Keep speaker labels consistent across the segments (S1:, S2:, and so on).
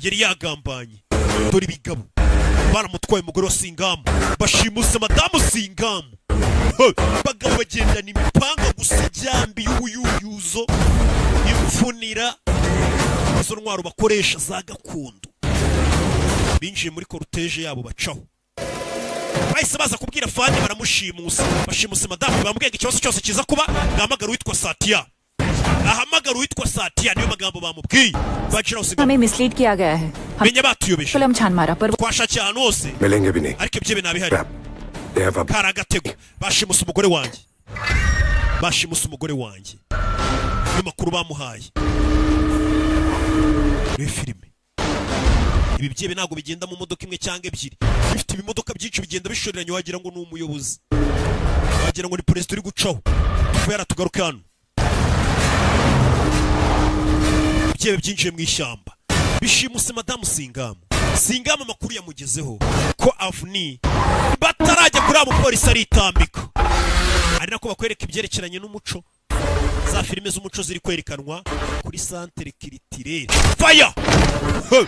S1: Yari yagambanye. Dore ibigabo baramutwaye umugore wa Singamu, bashimuse madamu Singamu. He, bagabo bagendana imipanga gusa, ijyambi y'ubuyuyuzo, imfunira, izo ntwaro bakoresha za gakondo. Binjiye muri cortège yabo bacaho, bahise baza kubwira fani, baramushimusa, bashimuse madamu. Bamubwiye ngo ikibazo cyose kiza kuba ngahamagara uwitwa Satiya, ahamagara uwitwa Satiya. Niyo magambo bamubwiye bacira.
S2: हमें mislead किया गया है। हम
S1: Menya batuyobeje.
S2: Film छान मारा पर
S1: Twashakiye ahantu hose.
S3: मिलेंगे भी नहीं।
S1: Ariko ibyo ntabihari.
S3: They have a
S1: Kari agatego. Bashimuse umugore wanjye, bashimuse umugore wanjye. Niyo makuru bamuhaye muri filime. Ibi byebe ntabwo bigenda mu modoka imwe cyangwa ebyiri, bifite ibimodoka byinshi bigenda bishoreranye, wagira ngo ni umuyobozi, wagira ngo ni perezida uri gucaho. Tuve yaratugaruke hano. Ibyebe byinjiye mu ishyamba bishimuse madamu Singamu. Singamu amakuru yamugezeho ko Avuni batarajya kuri abo mupolisi aritambika, ari nako bakwereka ibyerekeranye n'umuco, za filime z'umuco ziri kwerekanwa kuri centre culturel. Fire! Hey!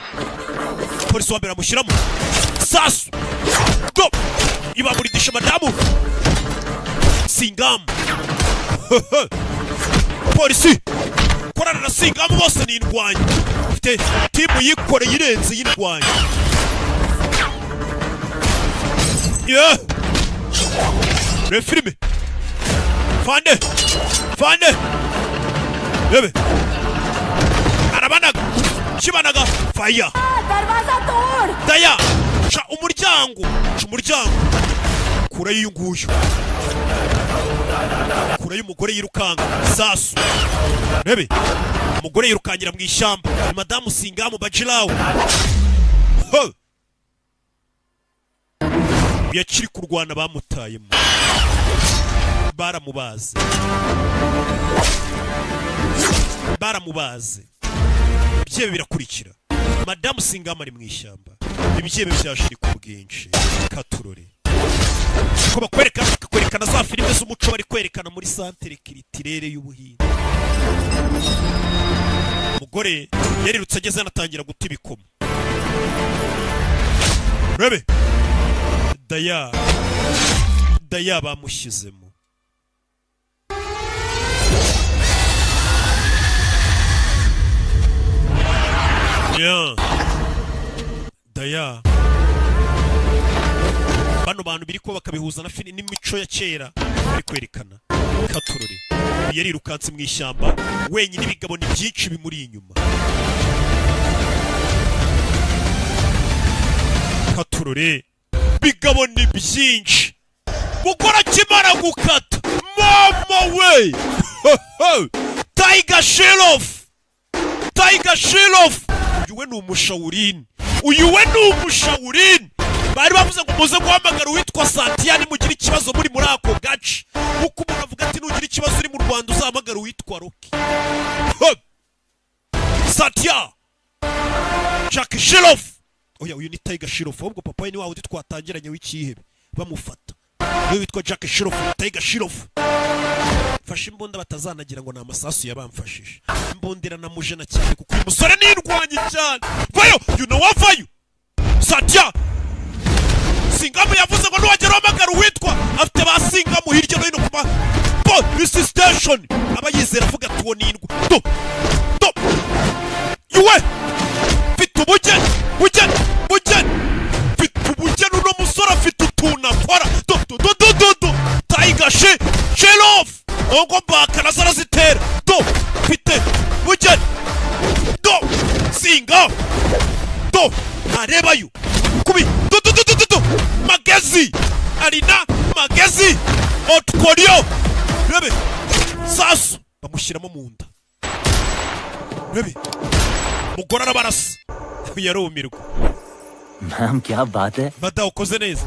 S1: Polisi wa mbere amushyiramo sasu go ibamuridisha madamu Singamu. Polisi korana na Singamu bose ni indwanyi, ufite timu yikoreye irenze y'indwanyi. Yeah! Reba filime fande fande, rebe arabanaga kibanaga faya.
S2: दरवाजा तोड़।
S1: Daya, ca umuryango, ca umuryango, kurayo uyu nguyu, kurayo umugore yirukanka sasu. Rebe umugore yirukangira mu ishyamba, ni madamu Singamu Bajirawo. Ho! Yakiri kurwana bamutayemo, baramubaze, baramubaze. Ibyebe birakurikira madamu Singamu ari mu ishyamba, ibyebe byashiri ku bwinshi. Katurore ko bakwereka, bakakwerekana za filime z'umuco bari kwerekana muri centre culturel y'Ubuhinde. Umugore yarirutse ageze anatangira guta ibikomo. Rebe daya daya bamushyizemo. Yeah. Daya bano bantu biri ko bakabihuza na filime n'imico ya kera bari kwerekana. Katurore yarirukanse mu ishyamba wenyine, ibigabo ni byinshi bimuri inyuma. Katurore bigabo ni byinshi. Gukora kimara gukata mama we, Tiger Shroff, Tiger Shroff, uyu we ni umushawurini, uyu we ni umushawurini. Bari bavuze ngo muze guhamagara uwitwa Satiya nimugira ikibazo muri ako gace, nkuko umuntu avuga ati nugira ikibazo uri mu Rwanda uzahamagara uwitwa Rocky. Satya Jack Shroff, oya, uyu ni Tiger Shroff. Ahubwo papa we ni wa wundi twatangiranye w'ikihebe bamufata, niwe witwa Jack Shroff. Tiger Shroff fashe imbunda batazanagira ngo ni amasasu yabamfashije. Imbunda iranamujena cyane kuko uyu musore nirwanye cyane. Vayo, you know what, vayo Satya. Singamu yavuze ngo nuwagera uhamagara uwitwa, afite ba Singamu hirya no hino ku ma police station aba yizera, avuga ati uwo ni indwa do do yuwe mfite ubugeni, bugeni, bugeni, mfite ubugeni. Uno musore afite utuntu akora do do do do do do. Tiger she Shroff ngo baka nazo arazitera do, mfite bugeni do singa do ntarebayo kubi do do do do do do magezi arina magezi otkoryo. Rebe sasu bamushyiramo mu nda. Rebe mugore arabarasa, yarumirwa.
S4: Ma'am क्या बात है।
S1: Mada, ukoze neza.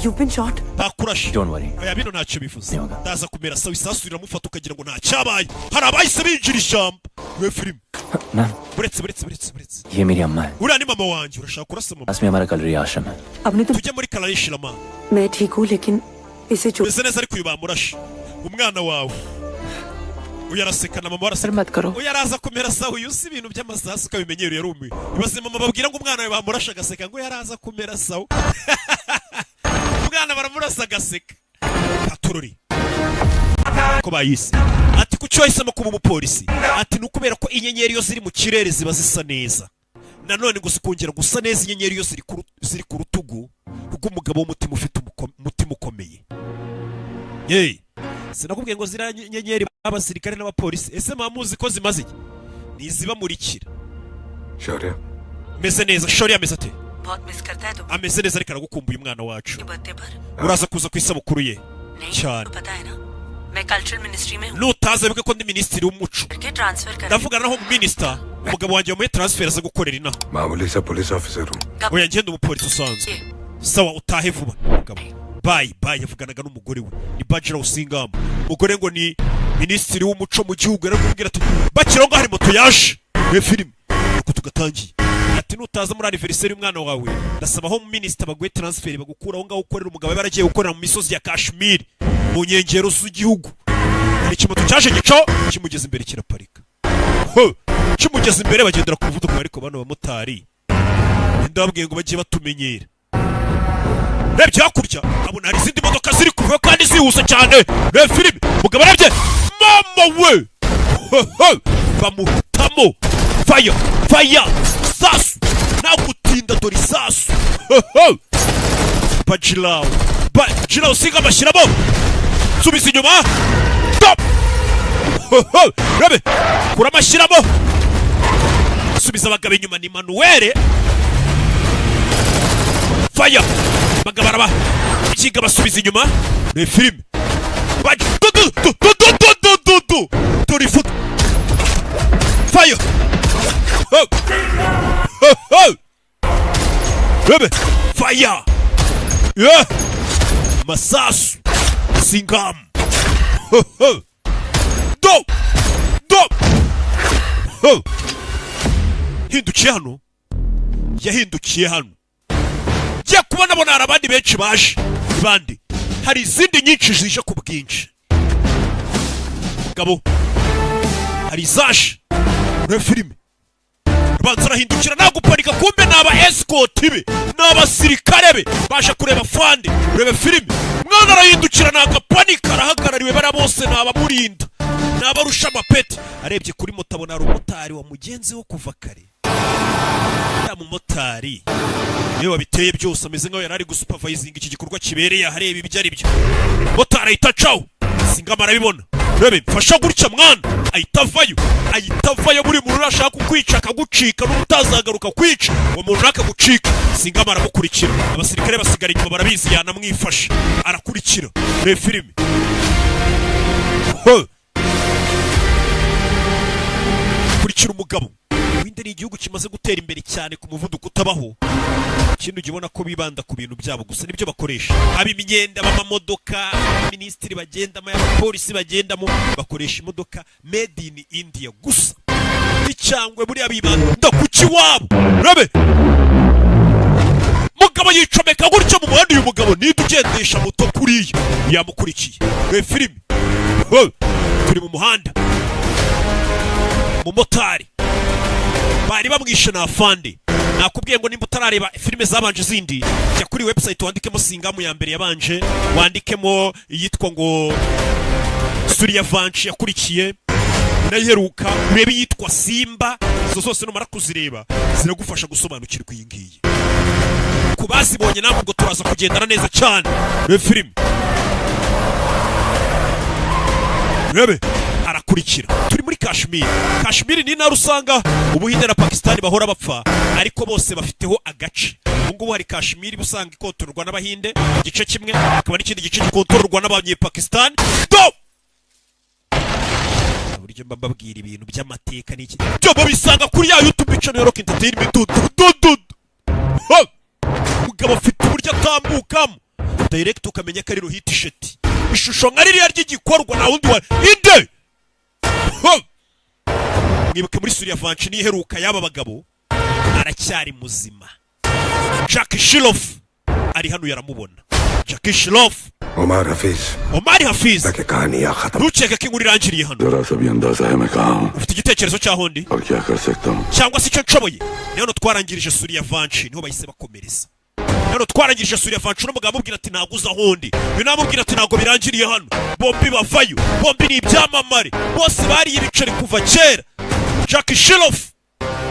S5: You've been shot.
S1: Bakurashe.
S4: Don't worry.
S1: Oya, bino ntacyo bivuze, ndaza kumera sawa. Isasu riramufata ukagira ngo nta cyabaye. Hari abahise binjira ishyamba we filime.
S4: Ma'am.
S1: Buretse, buretse, buretse, buretse.
S4: ये मेरी अम्मा है।
S1: Uriya ni mama wanjye. Urashaka kurasa mama?
S4: पास में हमारा कलरी आश्रम है।
S5: अपने तो
S1: Tujye muri kararishirama.
S5: मैं ठीक हूँ लेकिन इसे चोट
S1: Meze neza ariko uyu bamurashe umwana wawe. Uyu araseka na mama araseka.
S2: मत करो।
S1: Uyu araza kumera sawa. Uyu si ibintu by'amasasu ukabimenyera, yarumiwe. Ibaze mama babwira ngo umwana we bamurashe agaseka ngo yaraza kumera sawa. Umwana baramurasa agaseka. Katurori ko bayise ati: "Kuki wahisemo kuba umupolisi?" Ati: "Ni ukubera ko inyenyeri iyo ziri mu kirere ziba zisa neza, nanone gusa ukongera gusa neza inyenyeri iyo ziri ku rutugu rw'umugabo w'umutima ufite umutima ukomeye." Yeee, sinakubwiye ngo ziriya nyenyeri abasirikare n'abapolisi, ese muba muzi ko zimaze iki? Ni izibamurikira.
S3: Shaurya.
S1: Meze neza. Shori ameze ate?
S5: बहुत मिस करता है तो
S1: Ameze neza, ariko aragukumbuye umwana wacu.
S5: Birthday पर
S1: Uraza kuza ku isabukuru ye?
S5: नहीं।
S1: Cyane.
S5: तो पता है ना, मैं cultural ministry में हूँ।
S1: Nutaza wibuke ko ndi minisitiri w'umuco.
S5: करके transfer कर
S1: Ndavugana naho minisita, umugabo wanjye wamuye transfer aza gukorera inaha.
S3: मामूली सा police officer हूँ।
S1: Oya, ngenda umupolisi usanzwe. Sawa, utahe vuba mugabo, bye bye. Yavuganaga n'umugore we ni Bajira Usingamo. Umugore ngo ni minisitiri w'umuco mu gihugu. Yaramubwira ati bakiraho ngaho hari moto yaje iyo filime uko tugatangiye. Ati: "Nutaza muri anniversaire y'umwana wawe, ndasaba aho minisita baguhe transfer, bagukura aho ngaho ukorera." Umugabo yari agiye gukorera mu misozi ya Kashmir mu nkengero z'igihugu. Hari ikimoto cyaje gicaho, kimugeze imbere kiraparika. Ho! Kimugeze imbere bagendera ku muvuduko, ariko bano bamotari ndababwiye ngo bajye batumenyera. Rebye hakurya abona hari izindi modoka ziri kuva kandi zihuse cyane. Reba filime, mugabo arebye, mama we! Ho, ho! Bamuhitamo. Faya faya, sasu nta gutinda, dore isasu. Ho, ho! Bajilawu Bajilawu singa bashyiramo, subiza inyuma. Stop! Ho, ho! Rebe kuramo, ashyiramo, subiza abagabo inyuma. Ni Manuwere. Faya, abagabo araba ikiga basubiza inyuma. Ni filime. Du du du du du du du du du, dore ifoto. Faya. Ho! Ho, ho! Rebe faya. Yeah! Masasu singam. Ho, ho! Do do. Ho! Hindukiye hano, yahindukiye hano, ngiye kubona abona hari abandi benshi baje bandi, hari izindi nyinshi zije ku bwinshi. Gabo hari izaje muri filime. Abanza arahindukira nta guparika, kumbe ni aba escort be, ni abasirikare be baje kureba fande. Urebe filime, umwana arahindukira ntabwo apanika, arahagarariwe. Bariya bose ni abamurinda, ni abarusha amapeti. Arebye kuri moto abona hari umumotari wa mugenzi wo kuva kare. Ya mumotari niwe wabiteye byose, ameze nkaho yari ari gusupervisinga iki gikorwa kibereye aha, areba ibyo ari byo. Motari ahita acaho, Singama arabibona. Rebe mfasha gutya mwana, ahita avayo, ahita avayo. Buri muntu urashaka kukwica akagucika, n'utazagaruka kwica uwo muntu akagucika. Singama aramukurikira, abasirikare basigara inyuma, barabizi yanamwifasha. Arakurikira. Reba filime. Ho! Kurikira umugabo. Ubuhinde ni igihugu kimaze gutera imbere cyane ku muvuduko utabaho. Ikindi ujya ubona ko bibanda ku bintu byabo gusa, nibyo bakoresha, aba imyenda, ab'amamodoka, minisitiri bagendamo, abapolisi bagendamo, bakoresha imodoka made in India gusa. Icyangwe buriya bibanda ku kiwabo. Rabe mugabo yicomeka gutyo mu muhanda. Uyu mugabo ninde ugendesha moto kuriya yamukurikiye? Reba filime. Ho! Turi mu muhanda. Umumotari bari bamwishe na afande. Nakubwiye ngo nimba utarareba filime zabanje zindi, jya kuri website wandikemo Singamu ya mbere yabanje, wandikemo iyitwa ngo Suriya Vanci yakurikiye nayiheruka, urebe iyitwa Simba. Izo zose numara kuzireba ziragufasha gusobanukirwa iyi ngiyi. Ku bazibonye namwe ubwo turaza kugendana neza cyane. Reba filime, rebe arakurikira. Turi muri Kashmir. Kashmir ni intara usanga Ubuhinde na Pakistan bahora bapfa, ariko bose bafiteho agace. Ubu ngubu hari Kashmir usanga ikontororwa n'Abahinde igice kimwe, hakaba n'ikindi gice gikontororwa n'Abanyepakistan. Do uburyo mba mbabwira ibintu by'amateka n'iki byo babisanga kuri ya YouTube channel ya Rock Entertainment. Du du du du. Ho! Mugabo afite uburyo atambukamo direct, ukamenya ko ari Rohit Shetty. Ishusho nka ririya ry'igikorwa nta wundi wa inde. Ho! Mwibuke muri Suriya Vanci niheruka y'aba bagabo, aracyari muzima. Jack Shilof ari hano, yaramubona. Jackie Shroff,
S3: Omar Hafeez.
S1: Omar Hafiz.
S3: ताकि कहानी यहाँ खत्म।
S1: Ntukeke ko inkuru irangiriye hano.
S6: जरा सा भी अंदाजा है मैं कहाँ हूँ
S1: Ufite igitekerezo cy'aho ndi
S6: और क्या कर सकता हूँ?
S1: cyangwa se icyo nshoboye? Ni hano twarangirije Suryavanshi, niho bahise bakomereza. Hano twarangirije Suryavanshi, uno mugabo amubwira ati ntabwo uza aho ndi, uyu nawe amubwira ati ntabwo birangiriye hano. Bombi bavayo, bombi ni ibyamamare, bose bariye ibiceri kuva kera. Jackie Shroff,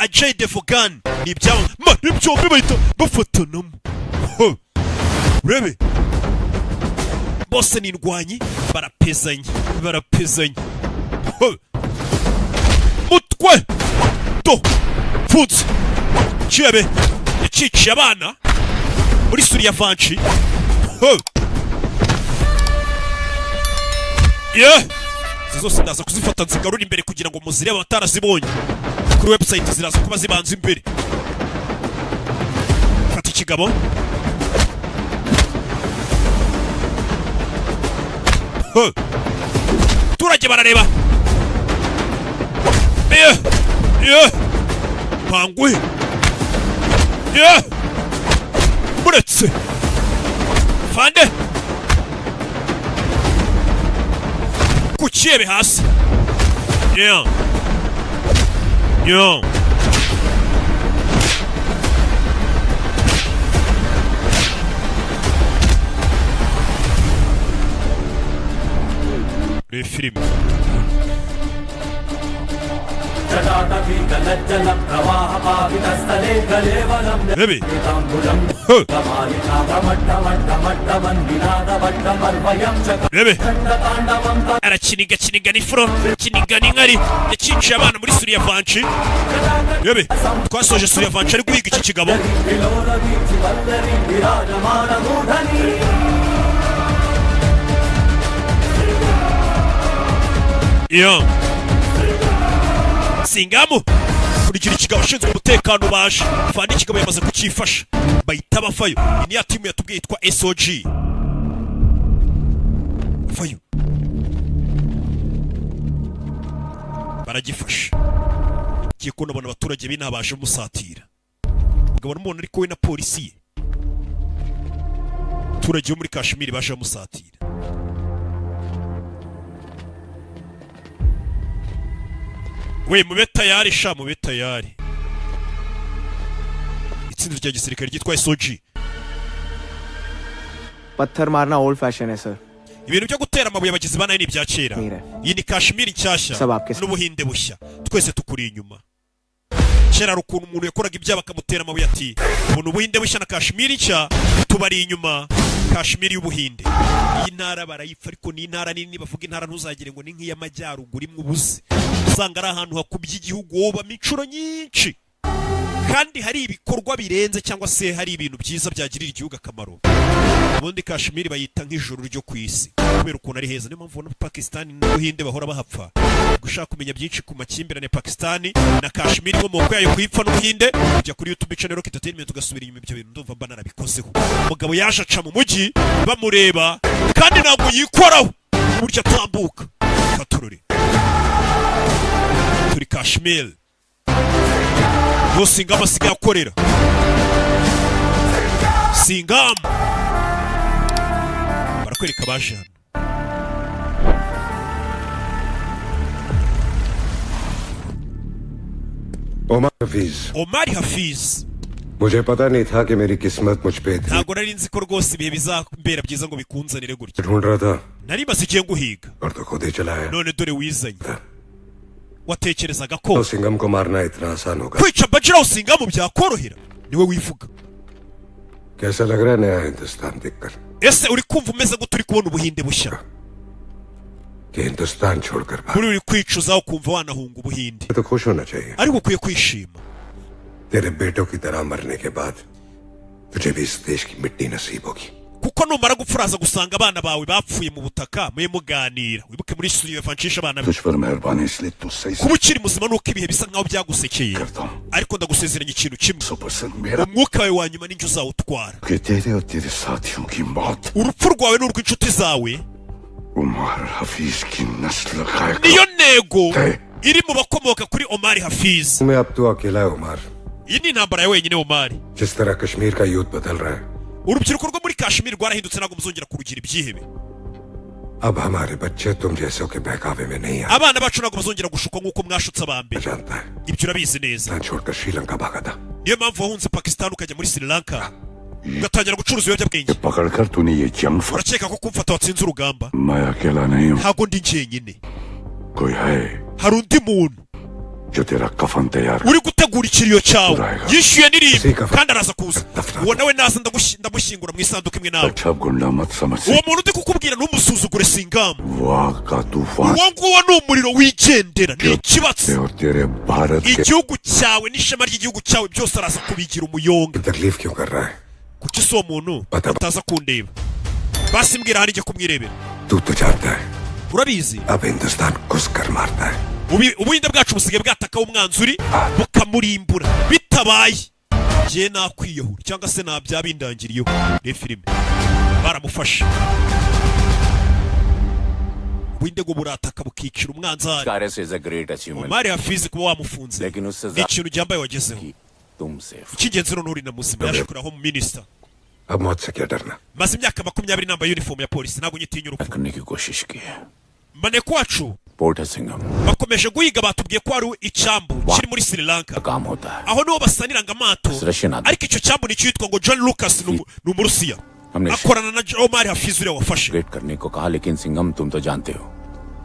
S1: Ajay Devgan ni ibyamamare byombi, bahita bafatanamo. Ho! Urebe bose ni indwanyi, barapezanye, barapezanye. Ho! Mutwe do pfunze kirebe yaciciye abana muri Suryavanshi. Ho! Yeah! Izi zose ndaza kuzifata nzigarura imbere kugira ngo muzirebe abatarazibonye kuri website, ziraza kuba zibanza imbere. Fata ikigabo. Ho! Abaturage barareba. Yeah! Yeah! Bangwe. Yeah! Muretse fande ku kirebe hasi. Yeah! Yeah! Reba filime. Rebe. Huh. Rebe. Arakiniga kiniga n'ifuro, kiniga n'inkari, yacinciye abana muri Suryavanshi. Rebe. Twasoje Suryavanshi ari guhiga iki kigabo. Iyo. Singamu kurikira ikigabo ashinzwe umutekano baje fana ikigabo yamaze kucyifasha, bahita bavayo. Iyi ni ya timu yatubwiye yitwa SOG. Vayo, baragifasha. Kigiye kubona abona abaturage b'inaha baje musatira. Umugabo n'umuntu ariko we na polisi ye, abaturage bo muri Kashmir baje bamusatira. We mube tayari sha, mube tayari. Itsinda rya gisirikare ryitwa SOG.
S7: पत्थर मारना old fashion है sir.
S1: Ibintu byo gutera amabuye abagizi ba nabi ni ibya kera. Iyi ni Kashmir nshyashya
S7: Saba आपके
S1: n'Ubuhinde bushya, twese tukuri inyuma. Kera hari ukuntu umuntu yakoraga ibyaha bakamutera amabuye, ati ubu ni Ubuhinde bushya na Kashmir nshya, tubari inyuma. Kashmir y'Ubuhinde, iyi ntara barayipfa, ariko ni intara nini. Bavuga intara ntuzagire ngo ni nk'iy'amajyaruguru imwe ubuze, usanga ari ahantu hakubye igihugu wobamo inshuro nyinshi, kandi hari ibikorwa birenze cyangwa se hari ibintu byiza byagirira igihugu akamaro. Ubundi Kashmir bayita nk'ijuru ryo ku isi kubera ukuntu ari heza. Niyo mpamvu ubona Pakistan n'Ubuhinde bahora bahapfa. Gushaka kumenya byinshi ku makimbirane Pakistan na Kashmir, inkomoko yayo kuyipfa n'Ubuhinde, ujya kuri YouTube channel Rock Entertainment ugasubira inyuma. Ibyo bintu ndumva mba narabikozeho. Umugabo yaje aca mu mujyi bamureba, kandi ntabwo yikoraho uburyo atambuka. Katururi turi Kashmir yose, ingamba asigaye akorera Singamu. Barakwereka abaje hano.
S3: Omar Hafeez.
S1: Omar Hafiz.
S3: मुझे पता नहीं था कि मेरी किस्मत मुझ पे इतनी
S1: Ntabwo nari nzi ko rwose ibihe bizambera byiza ngo bikunzanire gutya.
S3: ढूंढ रहा था
S1: Nari maze igihe nguhiga,
S3: और तो खुद ही चला आया।
S1: none dore wizanye. Watekerezaga
S3: तो
S1: ko
S3: Singham को मारना इतना आसान होगा?
S1: kwica Bajirawo Singamu byakorohera? Niwe wivuga.
S3: कैसा लग रहा है नया हिंदुस्तान देखकर?
S1: Ese uri kumva umeze gute uri kubona Ubuhinde bushya?
S3: कि हिंदुस्तान छोड़कर भाग
S1: Kuri uri kwicuza ukumva wanahunga Ubuhinde?
S3: तो खुश होना चाहिए।
S1: Ariko ukwiye kwishima.
S3: तेरे बेटों की तरह मरने के बाद तुझे भी इस देश की मिट्टी नसीब होगी।
S1: Kuko numara gupfa uraza gusanga abana bawe bapfuye mu butaka muye muganira. Wibuke muri studio yafanshisha abana be.
S6: तुझ पर मेहरबानी इसलिए तुझसे ही
S1: Kuba ukiri muzima nuko ibihe bisa nkaho byagusekeye,
S6: करता हूँ।
S1: ariko ndagusezeranya ikintu kimwe:
S6: 100% मेरा
S1: umwuka wawe wa nyuma ninjye uzawutwara.
S6: कि तेरे और तेरे साथियों की मौत
S1: Urupfu rwawe n'urw'inshuti zawe
S6: Umar Hafeez की नस्ल खाएगा।
S1: niyo ntego iri mu bakomoka kuri Omar Hafiz.
S3: मैं अब तो अकेला है Omar.
S1: Iyi ni intambara ya wenyine, Omar.
S3: जिस तरह कश्मीर का यूथ बदल रहा है,
S1: Urubyiruko rwo muri Kashmir rwarahindutse, ntabwo muzongera kurugira ibyihebe.
S3: अब हमारे बच्चे तुम जैसों के बहकावे में नहीं आए।
S1: Abana bacu ntabwo bazongera gushukwa nk'uko mwashutse abambere।
S3: जानता है।
S1: Ibyo urabizi neza।
S3: छोड़कर श्रीलंका भागा था।
S1: Niyo mpamvu wahunze Pakistan ukajya muri Sri Lanka, ugatangira gucuruza ibiyobyabwenge।
S6: पकड़कर तूने ये जंग
S1: Urakeka ko kumfata watsinze urugamba?
S6: मैं अकेला नहीं हूँ।
S1: Ntabwo ndi njyenyine।
S6: कोई है
S1: Hari undi muntu
S6: जो तेरा कफन तैयार
S1: uri gutegura ikiriyo cyawe, yishyuye n'irimbi kandi araza kuza. Uwo nawe naza ndamushyingura mu isanduku imwe nawe।
S6: अच्छा गुंडा मत समझ।
S1: Uwo muntu ndi kukubwira ntumusuzugure, Singamu।
S6: वाह का तूफान
S1: Uwo nguwo ni umuriro wigendera, ni ikibatsi।
S6: और तेरे भारत के
S1: Igihugu cyawe n'ishema ry'igihugu cyawe byose araza kubigira umuyonga।
S3: तकलीफ क्यों कर रहा है?
S1: Kuki si uwo muntu ataza kundeba? Basi mbwira ahari njye kumwirebera।
S3: तू तो जानता है।
S1: Urabizi।
S3: अब हिंदुस्तान घुस कर मारता है।
S1: Ubuhinde bwacu busigaye bwatakaho umwanzuri bukamurimbura. Bitabaye njye nakwiyahura cyangwa se nabyabindangiriyeho. Reba filime, baramufashe. Ubuhinde ngo burataka bukicira umwanzari।
S8: Is a great achievement.
S1: Omar Hafiz, kuba wamufunze
S8: लेकिन उससे
S1: ni ikintu gihambaye wagezeho।
S8: तुम safe.
S1: Icy'ingenzi noneho uri na muzima, yaje kureba home minister.
S3: अब मौत से क्या डरना?
S1: Maze imyaka 20 nambaye uniform ya polisi, ntabwo nyitinya urupfu।
S8: करने की कोशिश की है।
S1: Maneko wacu
S8: port है Singham.
S1: bakomeje guhiga, batubwiye ko hari icyambu kiri muri Sri Lanka।
S8: काम होता है।
S1: Aho niho basaniranga amato।
S8: Russian आदमी।
S1: Ariko icyo cyambu nicyo yitwa ngo John Lucas, ni Umurusiya,
S8: हमने
S1: akorana na Omar Hafiz uriya wafashe।
S8: Great करने को कहा, लेकिन सिंघम तुम तो जानते हो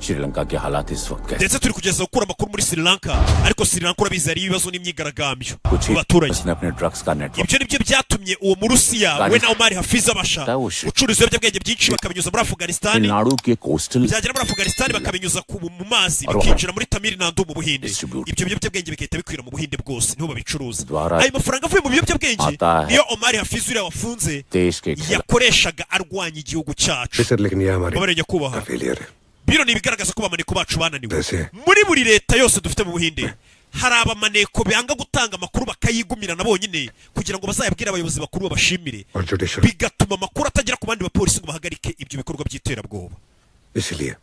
S8: श्रीलंका के हालात इस वक्त कैसे।
S1: Ndetse turi kugeza gukura amakuru muri Sri Lanka, ariko Sri Lanka urabizi hari ibibazo n'imyigaragambyo
S8: कुछ
S1: mu
S8: ही
S1: baturage।
S8: उसने अपने ड्रग्स का network
S1: Ibyo nibyo byatumye uwo Murusiya we na Omar Hafiz abasha gucuruza ibiyobyabwenge byinshi, bakabinyuza muri Afghanistan,
S8: Tamil Nadu के coastal
S1: byagera muri Afghanistan bakabinyuza mu mazi, bikinjira muri Tamil Nadu mu Buhinde. Ibyo biyobyabwenge bigahita bikwira mu Buhinde bwose, niho babicuruza.
S8: द्वारा
S1: Ayo mafaranga avuye mu biyobyabwenge
S8: आता है।
S1: niyo Omar Hafiz uriya wafunze
S8: देश के खिलाफ
S1: yakoreshaga arwanya igihugu cyacu।
S3: Sir लेकिन ये हमारी
S1: Babareye nyakubahwa,
S3: failure है।
S1: Bino ni ibigaragaza ko abamaneko bacu bananiwe।
S3: Mbese?
S1: Muri buri leta yose dufite mu Buhinde hari abamaneko banga gutanga amakuru, bakayigumirana bonyine kugira ngo bazayabwire abayobozi bakuru babashimire,
S3: और judicial
S1: bigatuma amakuru atagera ku bandi bapolisi ngo bahagarike ibyo bikorwa by'iterabwoba।
S3: इसलिए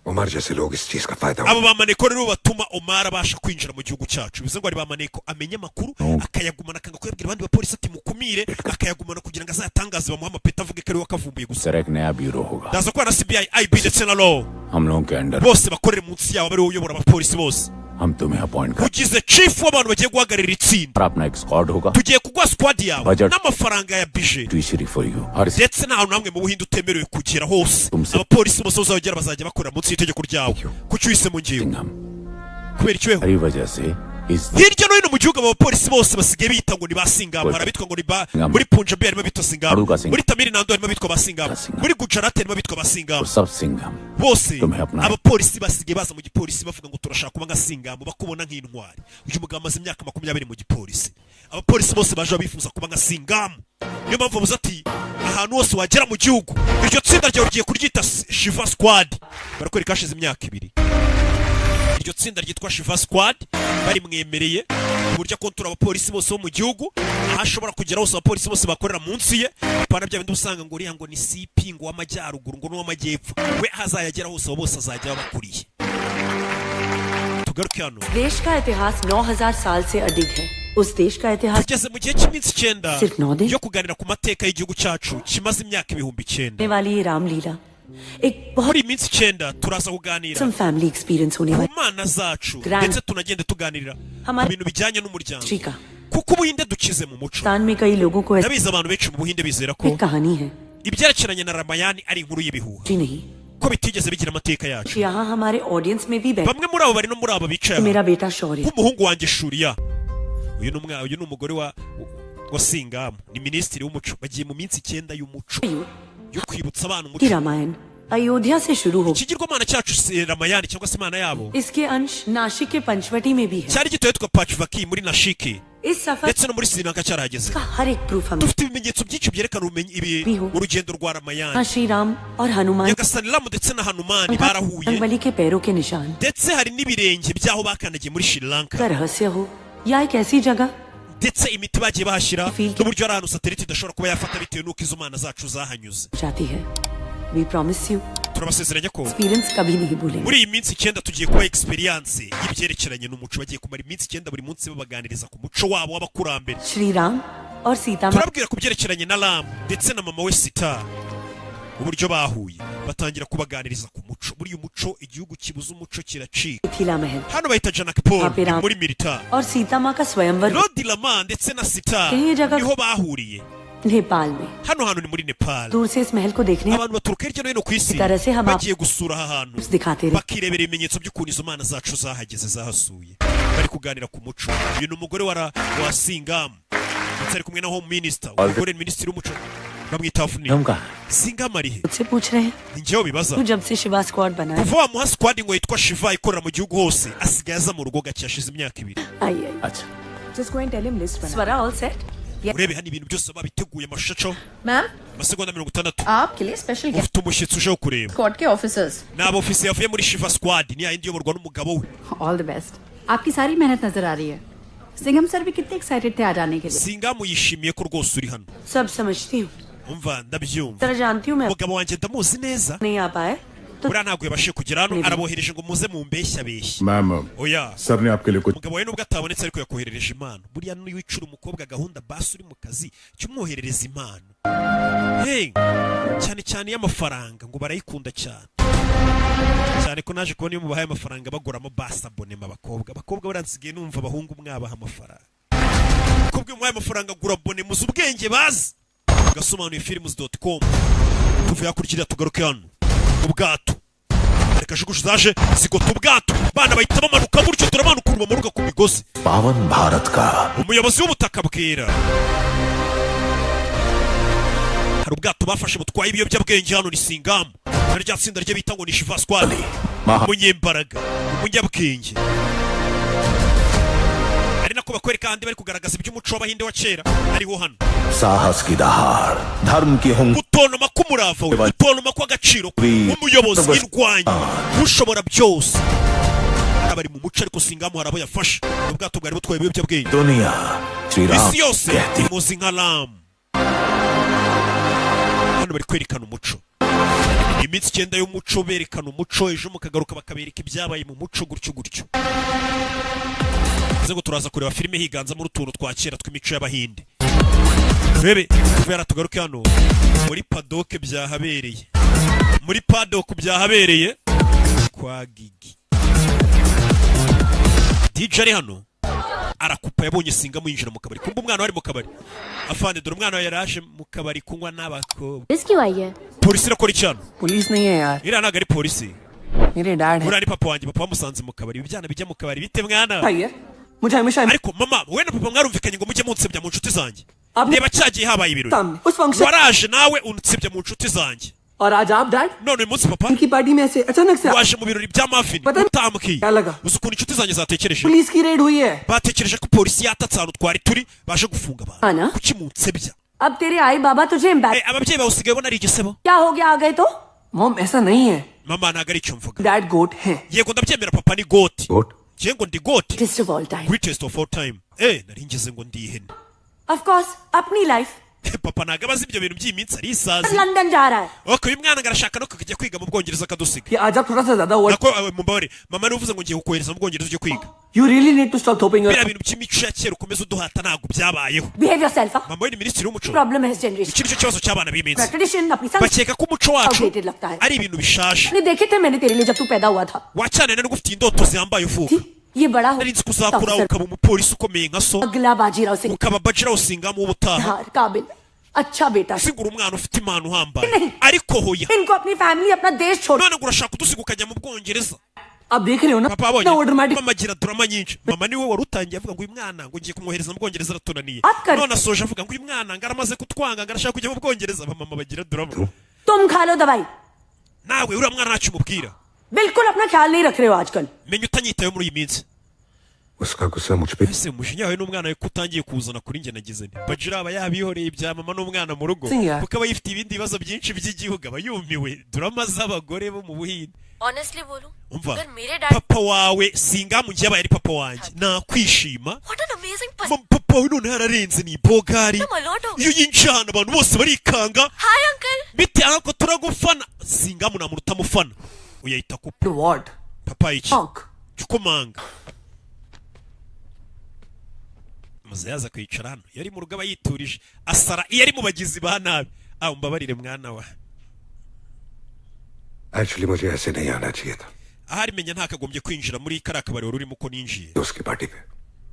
S3: उमर जैसे लोग इस चीज का फायदा
S1: Abo bamaneko rero batuma Omar abasha kwinjira mu gihugu cyacu. Bivuze ngo hari bamaneko amenya amakuru akayagumana, akanga kuyabwira abandi bapolisi ati mukumire, akayagumana kugira ngo azayatangaze, bamuhe amapeti, avuge ko ariwe wakavumbuye gusa।
S8: Sir एक नया ब्यूरो होगा।
S1: Ndaza kubana na CBI, IB ndetse na law,
S8: हम लोगों के under.
S1: bose bakorere munsi yawe, ariwe uyobora abapolisi bose।
S8: हम तुम्हें अपॉइंट कर
S1: Ugize chief w'abantu bagiye guhagararira itsinda।
S8: और अपना एक स्क्वाड होगा।
S1: Tugiye kuguha squad yawe
S8: Budget.
S1: n'amafaranga ya bije,
S8: judiciary for you her
S1: ndetse nta hantu hamwe mu Buhinde utemerewe kugera hose. Abapolisi bose uzagera bazajya bakorera munsi y'itegeko ryawe. Kuki uhisemo ngewe? Kubera ikiweho?
S8: हरी वजह से इस
S1: Hirya no hino mu gihugu aba bapolisi bose basigaye bita ngo ni ba Singamu. Hari abitwa ngo ni ba muri Punjabi harimo abitwa Singamu,
S8: Aruga Singamu.
S1: muri Tamil Nadu harimo abitwa ba Singamu, muri Gujarat harimo abitwa ba Singamu.
S8: सब सिंघम
S1: Bose
S8: तुम्हें अपना
S1: abapolisi basigaye baza mu gipolisi bavuga ngo turashaka kuba nka Singamu, bakubona nk'intwari. Uyu mugabo amaze imyaka 20 mu gipolisi. Abapolisi bose baje bifuza kuba nka Singamu. Niyo mpamvu bavuze ati ahantu hose wagera mu gihugu, iryo tsinda ryawe ugiye kuryita Shiva Squad. Barakwereka hashize imyaka 2 iryo tsinda ryitwa Shiva Squad barimwemereye ku buryo akontora abapolisi bose bo mu gihugu. Aho ashobora kugera hose abapolisi bose bakorera munsi ye, apana bya bindi usanga ngo uriya ngo ni CP ngo w'amajyaruguru ngo n'uw'amajyepfo. We aho azayagera hose abo bose azajya babakuriye. Tugaruke hano।
S5: देश का इतिहास 9000 साल से अडिग है। उस देश का इतिहास
S1: Tugeze mu gihe cy'iminsi 9
S5: Sirf नौ दिन?
S1: yo kuganira ku mateka y'igihugu cyacu kimaze imyaka 9000।
S5: होने वाली ये रामलीला एक
S1: Muri iyi minsi 9 turaza kuganira
S5: some family experience होने
S1: ku
S5: वाली
S1: mana zacu,
S5: Grand.
S1: ndetse tunagende tuganirira ku
S5: Hamari-
S1: bintu bijyanye n'umuryango,
S5: history का
S1: kuko Ubuhinde dukize mu muco।
S5: Hindustan में कई लोगों को ऐसी
S1: Ndabizi abantu benshi mu Buhinde bizera ko
S5: एक कहानी है
S1: ibyerekeranye na Ramayani ari inkuru y'ibihuha,
S5: जी नहीं।
S1: ko bitigeze bigira amateka yacu।
S5: यहाँ हमारे ऑडियंस में भी बैठे
S1: Bamwe muri abo bari no muri aba bicaye aha,
S5: मेरा बेटा शौर्य
S1: nk'umuhungu wanjye Shuriya. Uyu ni umwana, uyu ni umugore wa Singamu, ni minisitiri w'umuco. Bagiye mu minsi 9 y'umuco yo kwibutsa abana
S5: की
S1: umuco।
S5: Ramayan Ayodhya से शुरू हो
S1: Ikigirwamana cyacu si Ramayani cyangwa se imana yabo
S5: इसके अंश नासिक के पंचवटी में भी है।
S1: cyari gituye yitwa Pachvaki muri Nashiki,
S5: इस सफर
S1: ndetse no muri Sri Lanka cyarahageze।
S5: का हर एक प्रूफ हमें
S1: Dufite ibimenyetso byinshi byerekana ubumenyi ibi urugendo rwa Ramayani।
S5: हाँ, श्री राम और Hanuman
S1: Nyagasani Ramu ndetse na Hanumani barahuye,
S5: बलि के पैरों के निशान
S1: ndetse hari n'ibirenge by'aho bakandagiye muri Sri Lanka,
S5: का रहस्य हो या एक ऐसी जगह
S1: ndetse imiti bagiye bahashyira n'uburyo ari ahantu satelite idashobora kuba yafata bitewe n'uko izo mana zacu zahanyuze।
S5: जाती है। We promise you
S1: Turabasezeranya ko
S5: experience कभी नहीं भूलेंगे।
S1: muri iyi minsi 9 tugiye kuba experience y'ibyerekeranye n'umuco. Bagiye kumara iminsi 9 buri munsi babaganiriza ku muco wabo w'abakurambere।
S5: Shri Ram और Sita माँ
S1: Turabwira ku byerekeranye na Ram ndetse na mama we Sita, uburyo bahuye. Batangira kubaganiriza ku muco. Buriya umuco, igihugu kibuze umuco kiracika.
S5: Mithila Mahal
S1: Hano bahita Janakpur,
S5: Happy
S1: ni
S5: Ram.
S1: muri Milita.
S5: और सीता माँ का स्वयंवर
S1: Lord Rama ndetse na Sita
S5: Kenya jaga-
S1: niho bahuriye.
S5: Nepal में
S1: Hano hantu ni muri Nepal.
S5: दूर से इस महल को देखने
S1: Abantu baturuka hirya no hino ku isi
S5: तरह से हम आप-
S1: bagiye gusura aha hantu,
S5: दिखाते रहे
S1: bakirebera ibimenyetso by'ukuntu izo mana zacu zahageze, zahasuye. Bari kuganira ku muco. Uyu ni umugore wa Singamu, ndetse ari kumwe na home minister. Umugore ni minisitiri w'umuco, bamwita Avni.
S4: हम कहा
S1: Singamu ari he?
S5: मुझसे पूछ रहे हैं
S1: Ni njyewe bibaza.
S5: तू जब से शिवा squad बना है
S1: Kuva wamuha squad ngo yitwa Shiva ikorera mu gihugu hose, asigaye aza mu rugo gake. Hashize imyaka 2.
S5: आई आई
S8: अच्छा
S2: Just go and tell him list बना.
S5: Swara all set.
S1: Urebe hano ibintu byose babiteguye, amashusho acaho.
S9: Ma'am
S1: Amasegonda 60.
S9: आपके लिए special
S1: Ufite umushyitsi uje kureba.
S9: Squad के officers
S1: Ni abofisiye yavuye muri Shiva squad, ni yayindi iyoborwa n'umugabo we.
S9: All the best आपकी सारी मेहनत नजर आ रही है सिंघम सर भी कितने एक्साइटेड थे आज आने के लिए
S1: Singamu yishimiye ko rwose uri hano.
S5: सब समझती हूँ
S1: Umva, ndabyumva.
S5: तरह जानती हूँ मैं
S1: Umugabo wanjye ndamuzi neza.
S5: नहीं आ पाए तो
S1: Buriya ntabwo yabashije kugera hano, arabohereje ngo muze mumbeshyabeshye.
S6: Ma'am
S1: Oya.
S6: Sir ने आपके लिए कुछ
S1: Umugabo wawe nubwo atabonetse, ariko yakoherereje impano. Buriya niyo wicura umukobwa gahunda, basi uri mu kazi jya umwoherereza impano. Hey, cyane cyane iy'amafaranga ngo barayikunda cyane cyane, ko naje kubona iyo mubahaye amafaranga baguramo basi abonema. Abakobwa buriya nsigaye numva abahungu mwabaha amafaranga. Umukobwa iyo umuhaye amafaranga agura abonema. Uzi ubwenge bazi. Gasobanuye films.com. Tuvuye hakurya tugaruke hano ubwato. Reka juguju zaje zigota ubwato, bana bahita bamanuka gutyo. Turabana ukuntu bamanuka ku migozi.
S8: पावन भारत का
S1: Umuyobozi w'ubutaka bwera. Hari ubwato bafashe butwaye ibiyobyabwenge. Hano ni Singamu na rya tsinda rye bita ngo ni Shiva squad. Umunyembaraga, umunyabwenge, ari nako bakwereka ahandi bari kugaragaza iby'umuco w'Abahinde wa kera ariho hano.
S8: साहस की दहाड़ धर्म की हुंग
S1: Gutontoma k'umurava we, gutontoma kw'agaciro kwe, umuyobozi, indwanyi, ushobora byose. Hano bari mu muco, ariko Singamu hari abo yafashe. Ubwato bwari butwaye ibiyobyabwenge.
S8: दुनिया श्री Ram
S1: Isi yose
S8: कहती
S1: muzi nka Ramu. Hano bari kwerekana umuco, iminsi 9 y'umuco, berekana umuco. Ejo mukagaruka bakabereka ibyabaye mu muco, gutyo gutyo. Bivuze ngo turaza kureba filime higanzamo utuntu twa kera tw'imico y'Abahinde. Turebe kubera tugaruke hano muri paddock byahabereye, muri paddock byahabereye kwa Gigi. DJ ari hano arakupa, yabonye Singamu yinjira mu kabari. Kumva umwana wari mu kabari, afande dore umwana yaraje mu kabari kunywa n'abakobwa.
S10: Police क्यों आई है
S1: Polisi irakora iki hano?
S7: Police नहीं है यार
S1: Iriya ntabwo ari polisi.
S7: मेरे dad है
S1: Buriya ni papa wanjye. Papa wamusanze mu kabari. Ibi byana bijya mu kabari bite mwana?
S7: आई है मुझे हमेशा
S1: Ariko mama, wowe na papa mwarumvikanye ngo mujye munsebya mu nshuti zanjye.
S7: Ab-
S1: Reba cyagiye habaye ibirori,
S7: सामने उस function
S1: waraje nawe unsebya mu nshuti zanjye.
S7: और आज आप dad
S1: None uyu munsi papa
S7: उनकी पार्टी में ऐसे अचानक से
S1: waje mu birori bya Mafini
S7: Pata-
S1: utambwiye.
S7: क्या लगा?
S1: Uzi ukuntu inshuti zanjye zatekereje?
S7: Police की रेड हुई है
S1: Batekereje ko polisi yatatse ahantu twari turi, baje gufunga abantu.
S5: Ana?
S1: Kuki munsebya?
S5: अब तेरे आई बाबा तुझे embarrass
S1: Eh, ababyeyi bawe usigaye ubona ari igisebo.
S5: क्या हो गया आ गए तो
S7: mom ऐसा नहीं है
S1: Mama, ntabwo ari icyo mvuga.
S7: Dad गोट है
S1: Yego ndabyemera, papa ni GOAT.
S3: Goat
S1: Ngiye ngo ndi GOAT.
S5: Greatest of all time.
S1: Greatest of all time. Eh, nari ngeze ngo ndi ihene.
S5: Of course अपनी life
S1: Papa ntabwo abazi ibyo bintu by'iyi minsi, ari isazi.
S5: London जा रहा है
S1: Okay, uyu mwana ngo arashaka no kujya kwiga mu Bwongereza akadusiga.
S7: कि आज आप थोड़ा सा ज्यादा over
S1: Nako mumbabarire mama, niwe uvuze ngo ngiye kukohereza mu Bwongereza ujye kwiga.
S7: You really need to stop थोपिंग
S1: Biriya bintu by'imico ya kera ukomeza uduhata ntabwo byabayeho.
S5: Behave yourself.
S1: Mama we ni minisitiri w'umuco.
S5: Problem है इस generation
S1: Iki nicyo kibazo cy'abana b'iminsi.
S5: Tradition अपनी
S1: Bakeka ko umuco wacu
S5: Outdated लगता है।
S1: ari ibintu bishaje.
S5: संस्कृति देखे थे मैंने तेरे लिए जब तू पैदा हुआ था
S1: Wacyane nari ngufitiye indoto zihambaye uvuka.
S5: ये बड़ा हो
S1: Nari nzi ko uzakura ukaba umupolisi ukomeye nka so,
S5: अगला बाजीराव Singh
S1: ukaba Bajirawo Singamu w'ubutaha.
S5: हार काबिल अच्छा बेटा
S1: Sigura umwana ufite impano uhambaye, ariko hoya.
S5: इनको अपनी फैमिली अपना देश छोड़
S1: None ngo urashaka kudusiga ukajya mu Bwongereza.
S7: आप देख रहे हो ना
S1: Papa abonye
S7: वो dramatic
S1: mama agira drama nyinshi. Mama niwe wari utangiye avuga ngo uyu mwana ngo ngiye kumwohereza mu Bwongereza aratunaniye.
S5: Akari.
S1: None asoje avuga ngo uyu mwana ngo aramaze kutwanga, ngo arashaka kujya mu Bwongereza. Abamama bagira drama.
S5: तुम खा लो दवाई
S1: Nawe uriya mwana ntacyo umubwira.
S5: बिल्कुल अपना ख्याल नहीं रख रहे हो आजकल
S1: Menya utanyitayeho muri iyi minsi.
S3: उसका गुस्सा मुझ पे
S1: Ese umujinya wawe n'umwana we ko utangiye kuwuzana kuri njye? Nagize nti Bajira aba yabihoreye ibya mama n'umwana mu rugo,
S7: Sinya.
S1: kuko aba yifitiye ibindi bibazo byinshi by'igihugu, aba yumiwe. Drama z'abagore bo mu Buhinde.
S10: Honestly बोलूं
S1: Umva,
S10: अगर मेरे dad
S1: papa wawe Singamu ngiye abaye ari papa wanjye nakwishima.
S10: What an amazing
S1: Papa wawe none yararenze, ni bogari.
S10: person
S1: Iyo yinjiye ahantu abantu bose barikanga.
S10: Hi uncle
S1: Bite ariko, turagufana. Singamu nta muntu utamufana, uyahita kupa.
S7: What
S1: Papa iki?
S7: Honk
S1: Jya ukomanga. Muze yaza kwicara hano. Iyo ari mu rugo aba yiturije, asara iyo ari mu bagizi ba nabi. Ah, umbabarire mwana wa.
S3: Actually मुझे ऐसे नहीं आना चाहिए था।
S1: Ahari menya ntakagombye kwinjira muri kariya kabari wari urimo uko ninjiye.
S3: दोस्त की पार्टी पे।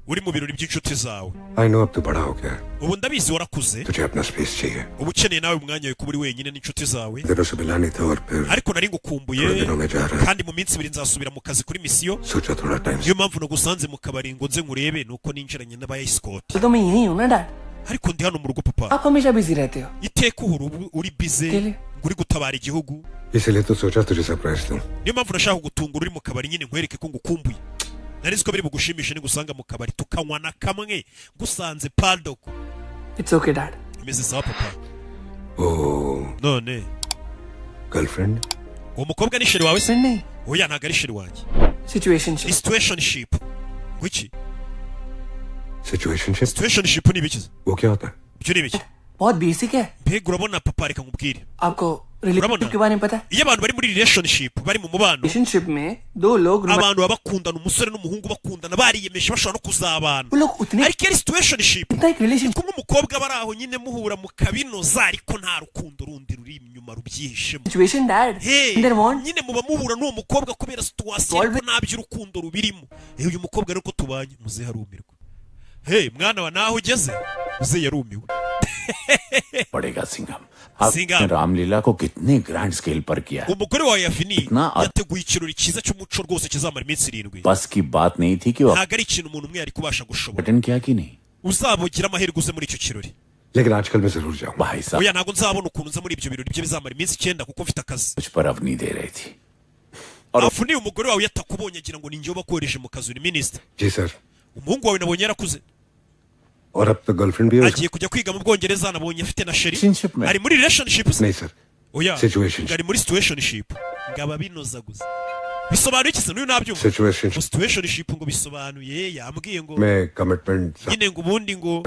S1: Uri mu birori by'inshuti zawe.
S3: I know, अब तू बड़ा हो गया है।
S1: Ubu ndabizi warakuze.
S3: तुझे अपना space चाहिए।
S1: Uba ukeneye nawe umwanya wawe kuba uri wenyine n'inshuti zawe.
S3: दिनों से मिला नहीं था और फिर
S1: Ariko nari ngukumbuye.
S3: थोड़े दिनों में जा रहा है।
S1: Kandi mu minsi 2 nzasubira mu kazi kuri misiyo.
S3: सोचा थोड़ा time.
S1: Niyo mpamvu nagusanze mu kabari ngo nze nkurebe, nuko ninjiranye n'aba escort.
S7: तो मैं यही हूँ ना dad.
S1: Ariko ndi hano mu rugo, papa.
S7: आप हमेशा बिजी रहते हो।
S1: Iteka uhora ubu uri busy
S7: Kele.
S1: Ngo uri gutabara igihugu.
S3: इसीलिए तो सोचा तुझे सरप्राइज दूं।
S1: Niyo mpamvu nashaka kugutungura uri mu kabari nyine, nkwereke ko ngukumbuye. Nari nzi ko biri bugushimishe nigusanga mu kabari tukanywa na kamwe, gusanze padoko.
S7: It's okay dad.
S1: Imeze sawa, papa.
S3: Oh.
S1: None
S3: girlfriend?
S1: Uwo mukobwa ni chérie wawe se?
S7: नहीं।
S1: Oya, ntabwo ari chérie wanjye.
S7: Situationship.
S1: Ni situationship. Ngwiki?
S3: Situationship?
S1: Situationship ni ibiki se?
S3: वो क्या होता है?
S1: Ibyo ni ibiki?
S7: बहुत basic है।
S1: Mbega urabona papa, reka nkubwire.
S7: आपको relationship के बारे में पता है?
S1: Iyo abantu bari muri relationship, bari mu mubano,
S7: relationship में दो लोग
S1: abantu baba bakundana, umusore n'umuhungu bakundana, bariyemeje bashobora no kuzabana.
S7: वो लोग उतने
S1: Ariko iyo ari situationship,
S7: इतना एक relation
S1: kumwe umukobwa bari aho nyine muhura mukabinoza, ariko nta rukundo rundi ruri inyuma rubyihishemo.
S7: Situation dad.
S1: Hey,
S7: there want
S1: nyine muba muhura n'uwo mukobwa kubera situation, ariko nta by'urukundo rubirimo. Uyu mukobwa rero ko tubanye, muze harumirwa. Hey mwana wa, naho ugeze muze yarumiwe.
S8: पड़ेगा सिंघम, आपने
S1: Singham.
S8: Ramlila को कितने grand scale पर किया है।
S1: Umugore wawe Yavini
S8: इतना
S1: yateguye ikirori cyiza cy'umuco rwose kizamara iminsi 7.
S8: बस की बात नहीं थी कि वो
S1: Ntabwo ari ikintu umuntu umwe yari kubasha gushobora.
S8: Attend किया कि नहीं।
S1: Uzabugira amahirwe uze muri icyo kirori.
S3: लेकिन आजकल मैं जरूर जाऊंगा।
S8: भाई साहब
S1: Oya, ntabwo nzabona ukuntu nza muri ibyo birori bye bizamara iminsi 9 kuko mfite akazi.
S8: मुझ पर अवनी दे रही थी।
S1: Afuniye umugore wawe yatakubonye agira ngo ni njye ubakoreshe mu kazi, uri minisitiri.
S3: Ji sir.
S1: Umuhungu wawe nabonye yarakuze.
S3: और अब तो गर्लफ्रेंड भी है उसकी।
S1: Agiye kujya kwiga mu Bwongereza, nabonye afite na chérie.
S8: Relationship में।
S1: Ari muri relationship se?
S3: नहीं sir.
S1: Oya,
S3: Situationship.
S1: ngo ari muri situationship, ngo aba binoza gusa. Bisobanuye iki se? N'uyu nabyumva.
S3: Situationship
S1: Ngo situationship ngo bisobanuye, yambwiye ngo
S3: में commitment
S1: nyine ngo ubundi ngo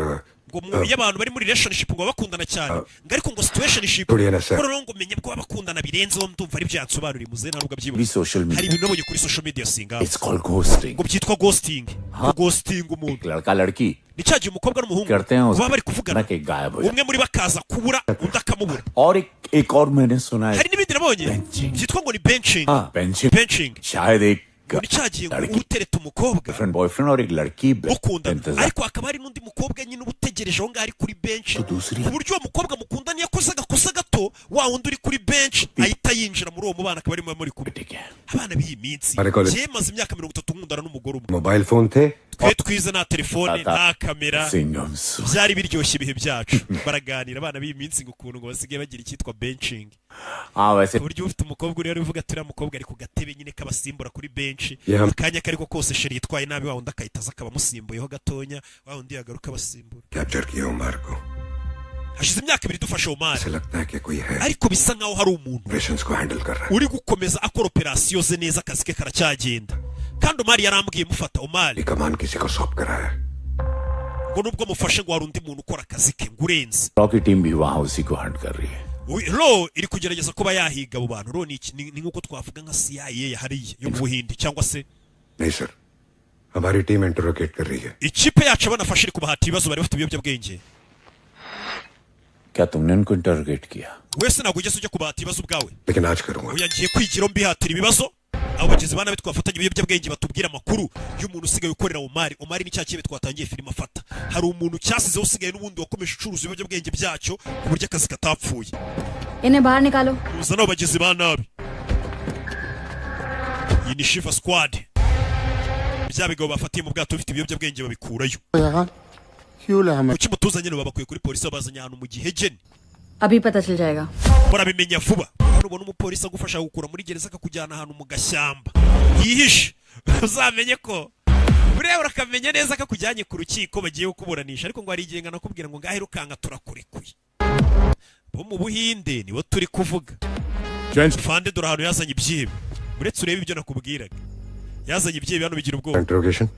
S1: iyo abantu bari muri relationship ngo baba bakundana cyane, ngo ariko ngo situationship
S3: थोड़ी ना sir.
S1: ngo noneho ngo menye ko baba bakundana birenzeho. Ndumva ari byansobanuriye muze ntabwo abyibuka.
S8: भी social
S1: Hari
S8: media.
S1: Ibintu nabonye kuri social media, singa.
S8: It's called ghosting.
S1: Ngo byitwa ghosting, ngo ghosting umuntu.
S8: एक लड़का लड़की
S1: Ni cya gihe umukobwa n'umuhungu
S8: करते हैं
S1: baba bari kuvugana,
S8: के गायब हो जाते।
S1: Umwe muri bo akaza kubura, undi akamubura.
S8: और एक एक और मैंने सुना है।
S1: Hari n'ibindi nabonye
S8: Benching.
S1: byitwa ngo ni benching.
S8: हाँ, benching.
S1: Benching
S8: शायद एक
S1: ngo ni cya gihe ngo
S8: लड़की
S1: uba utereta umukobwa
S8: boyfriend boyfriend और एक लड़की
S1: mukundana,
S8: इंतजार
S1: ariko hakaba hari n'undi mukobwa nyine uba utegereje aho ngaho ari kuri benshi,
S8: तो दूसरी
S1: ku buryo uwo mukobwa mukundana iyo akoze agakosa gato, wa wundi uri kuri benshi ahita yinjira muri uwo mubano, akaba arimo muri kumwe.
S8: ठीक है।
S1: Abana b'iyi minsi.
S3: Ariko-
S1: Njyewe maze imyaka 30 nkundana n'umugore umwe.
S3: Mobile phone थे।
S1: Twe twize nta telefone,
S8: Tata.
S1: nta kamera.
S8: Singham सु
S1: Byari biryoshye ibihe byacu. Baraganira abana b'iyi minsi ngo ukuntu ngo basigaye bagira icyitwa benching,
S8: हाँ वैसे
S1: ku buryo ufite umukobwa uri uvuga ati uriya mukobwa ari ku gatebe nyine k'abasimbura kuri benshi,
S3: Yeah.
S1: akanya kariko kose chérie yitwaye nabi, wa wundi akahita aza akaba amusimbuyeho gatonya, wa wundi yagaruka abasimbura.
S3: Capture किया उमार को।
S1: Hashize imyaka 2 dufashe Omar,
S3: ऐसे लगता है कि कोई है
S1: ariko bisa nkaho hari umuntu
S3: operations को handle कर रहा है।
S1: Uri gukomeza akora operasiyo ze neza, akazi ke karacyagenda. Kandi Omar yarambwiye mufata Omar
S3: ये कमान किसी को सौंप कर आया है।
S1: Ngo nubwo mufashe, ngo hari undi muntu ukora akazi ke ngo urenze.
S8: Raw की टीम भी वहां उसी को हंट कर रही है।
S1: Ro iri kugerageza kuba yahiga abo bantu. Ro ni iki? Ni nk'uko twavuga nka CIA hariya yo mu Buhinde cyangwa se
S3: नहीं सर, हमारी टीम इंटरोगेट कर रही है।
S1: Ikipe yacu abanafashe iri kubahata ibibazo, bari bafite ibiyobyabwenge.
S8: क्या तुमने उनको इंटरोगेट किया?
S1: Wese ntabwo ugeze ujya kubahata ibibazo ubwawe?
S3: लेकिन आज करूंगा।
S1: Oya, ngiye kwigira mbihatira ibibazo abo bagizi ba nabi twafatanya ibiyobyabwenge, batubwira amakuru y'umuntu usigaye ukorera Omari. Omari ni cya kibe twatangiye filime afata. Hari umuntu cyasizeho usigaye n'ubundi wakomeje ucuruza ibiyobyabwenge byacyo, ku buryo akazi katapfuye.
S9: इन्हें बाहर निकालो।
S1: Muzana abo bagizi ba nabi. Iyi ni Shiva Squad, bya bigabo bafatiye mu bwato bifite ibiyobyabwenge babikurayo. Kuki mutuzanye? Babakuye kuri polisi, babazanye ahantu mu gihegeni.
S9: अभी पता चल जाएगा।
S1: Barabimenya vuba. Hano ubona umupolisi agufasha gukura muri gereza akakujyana ahantu mu gashyamba yihishe, uzamenye ko buriya urakamenya neza ko akujyanye ku rukiko bagiye kukuburanisha. Ariko ngo hari igihe nakubwira ngo ngahe rukanka turakurekuye. Bo mu Buhinde nibo turi kuvuga. Fande, dore ahantu yazanye ibyihebe. Uretse urebe ibyo nakubwiraga, yazanye ibyihebe hano bigira ubwoba.
S3: Interrogation.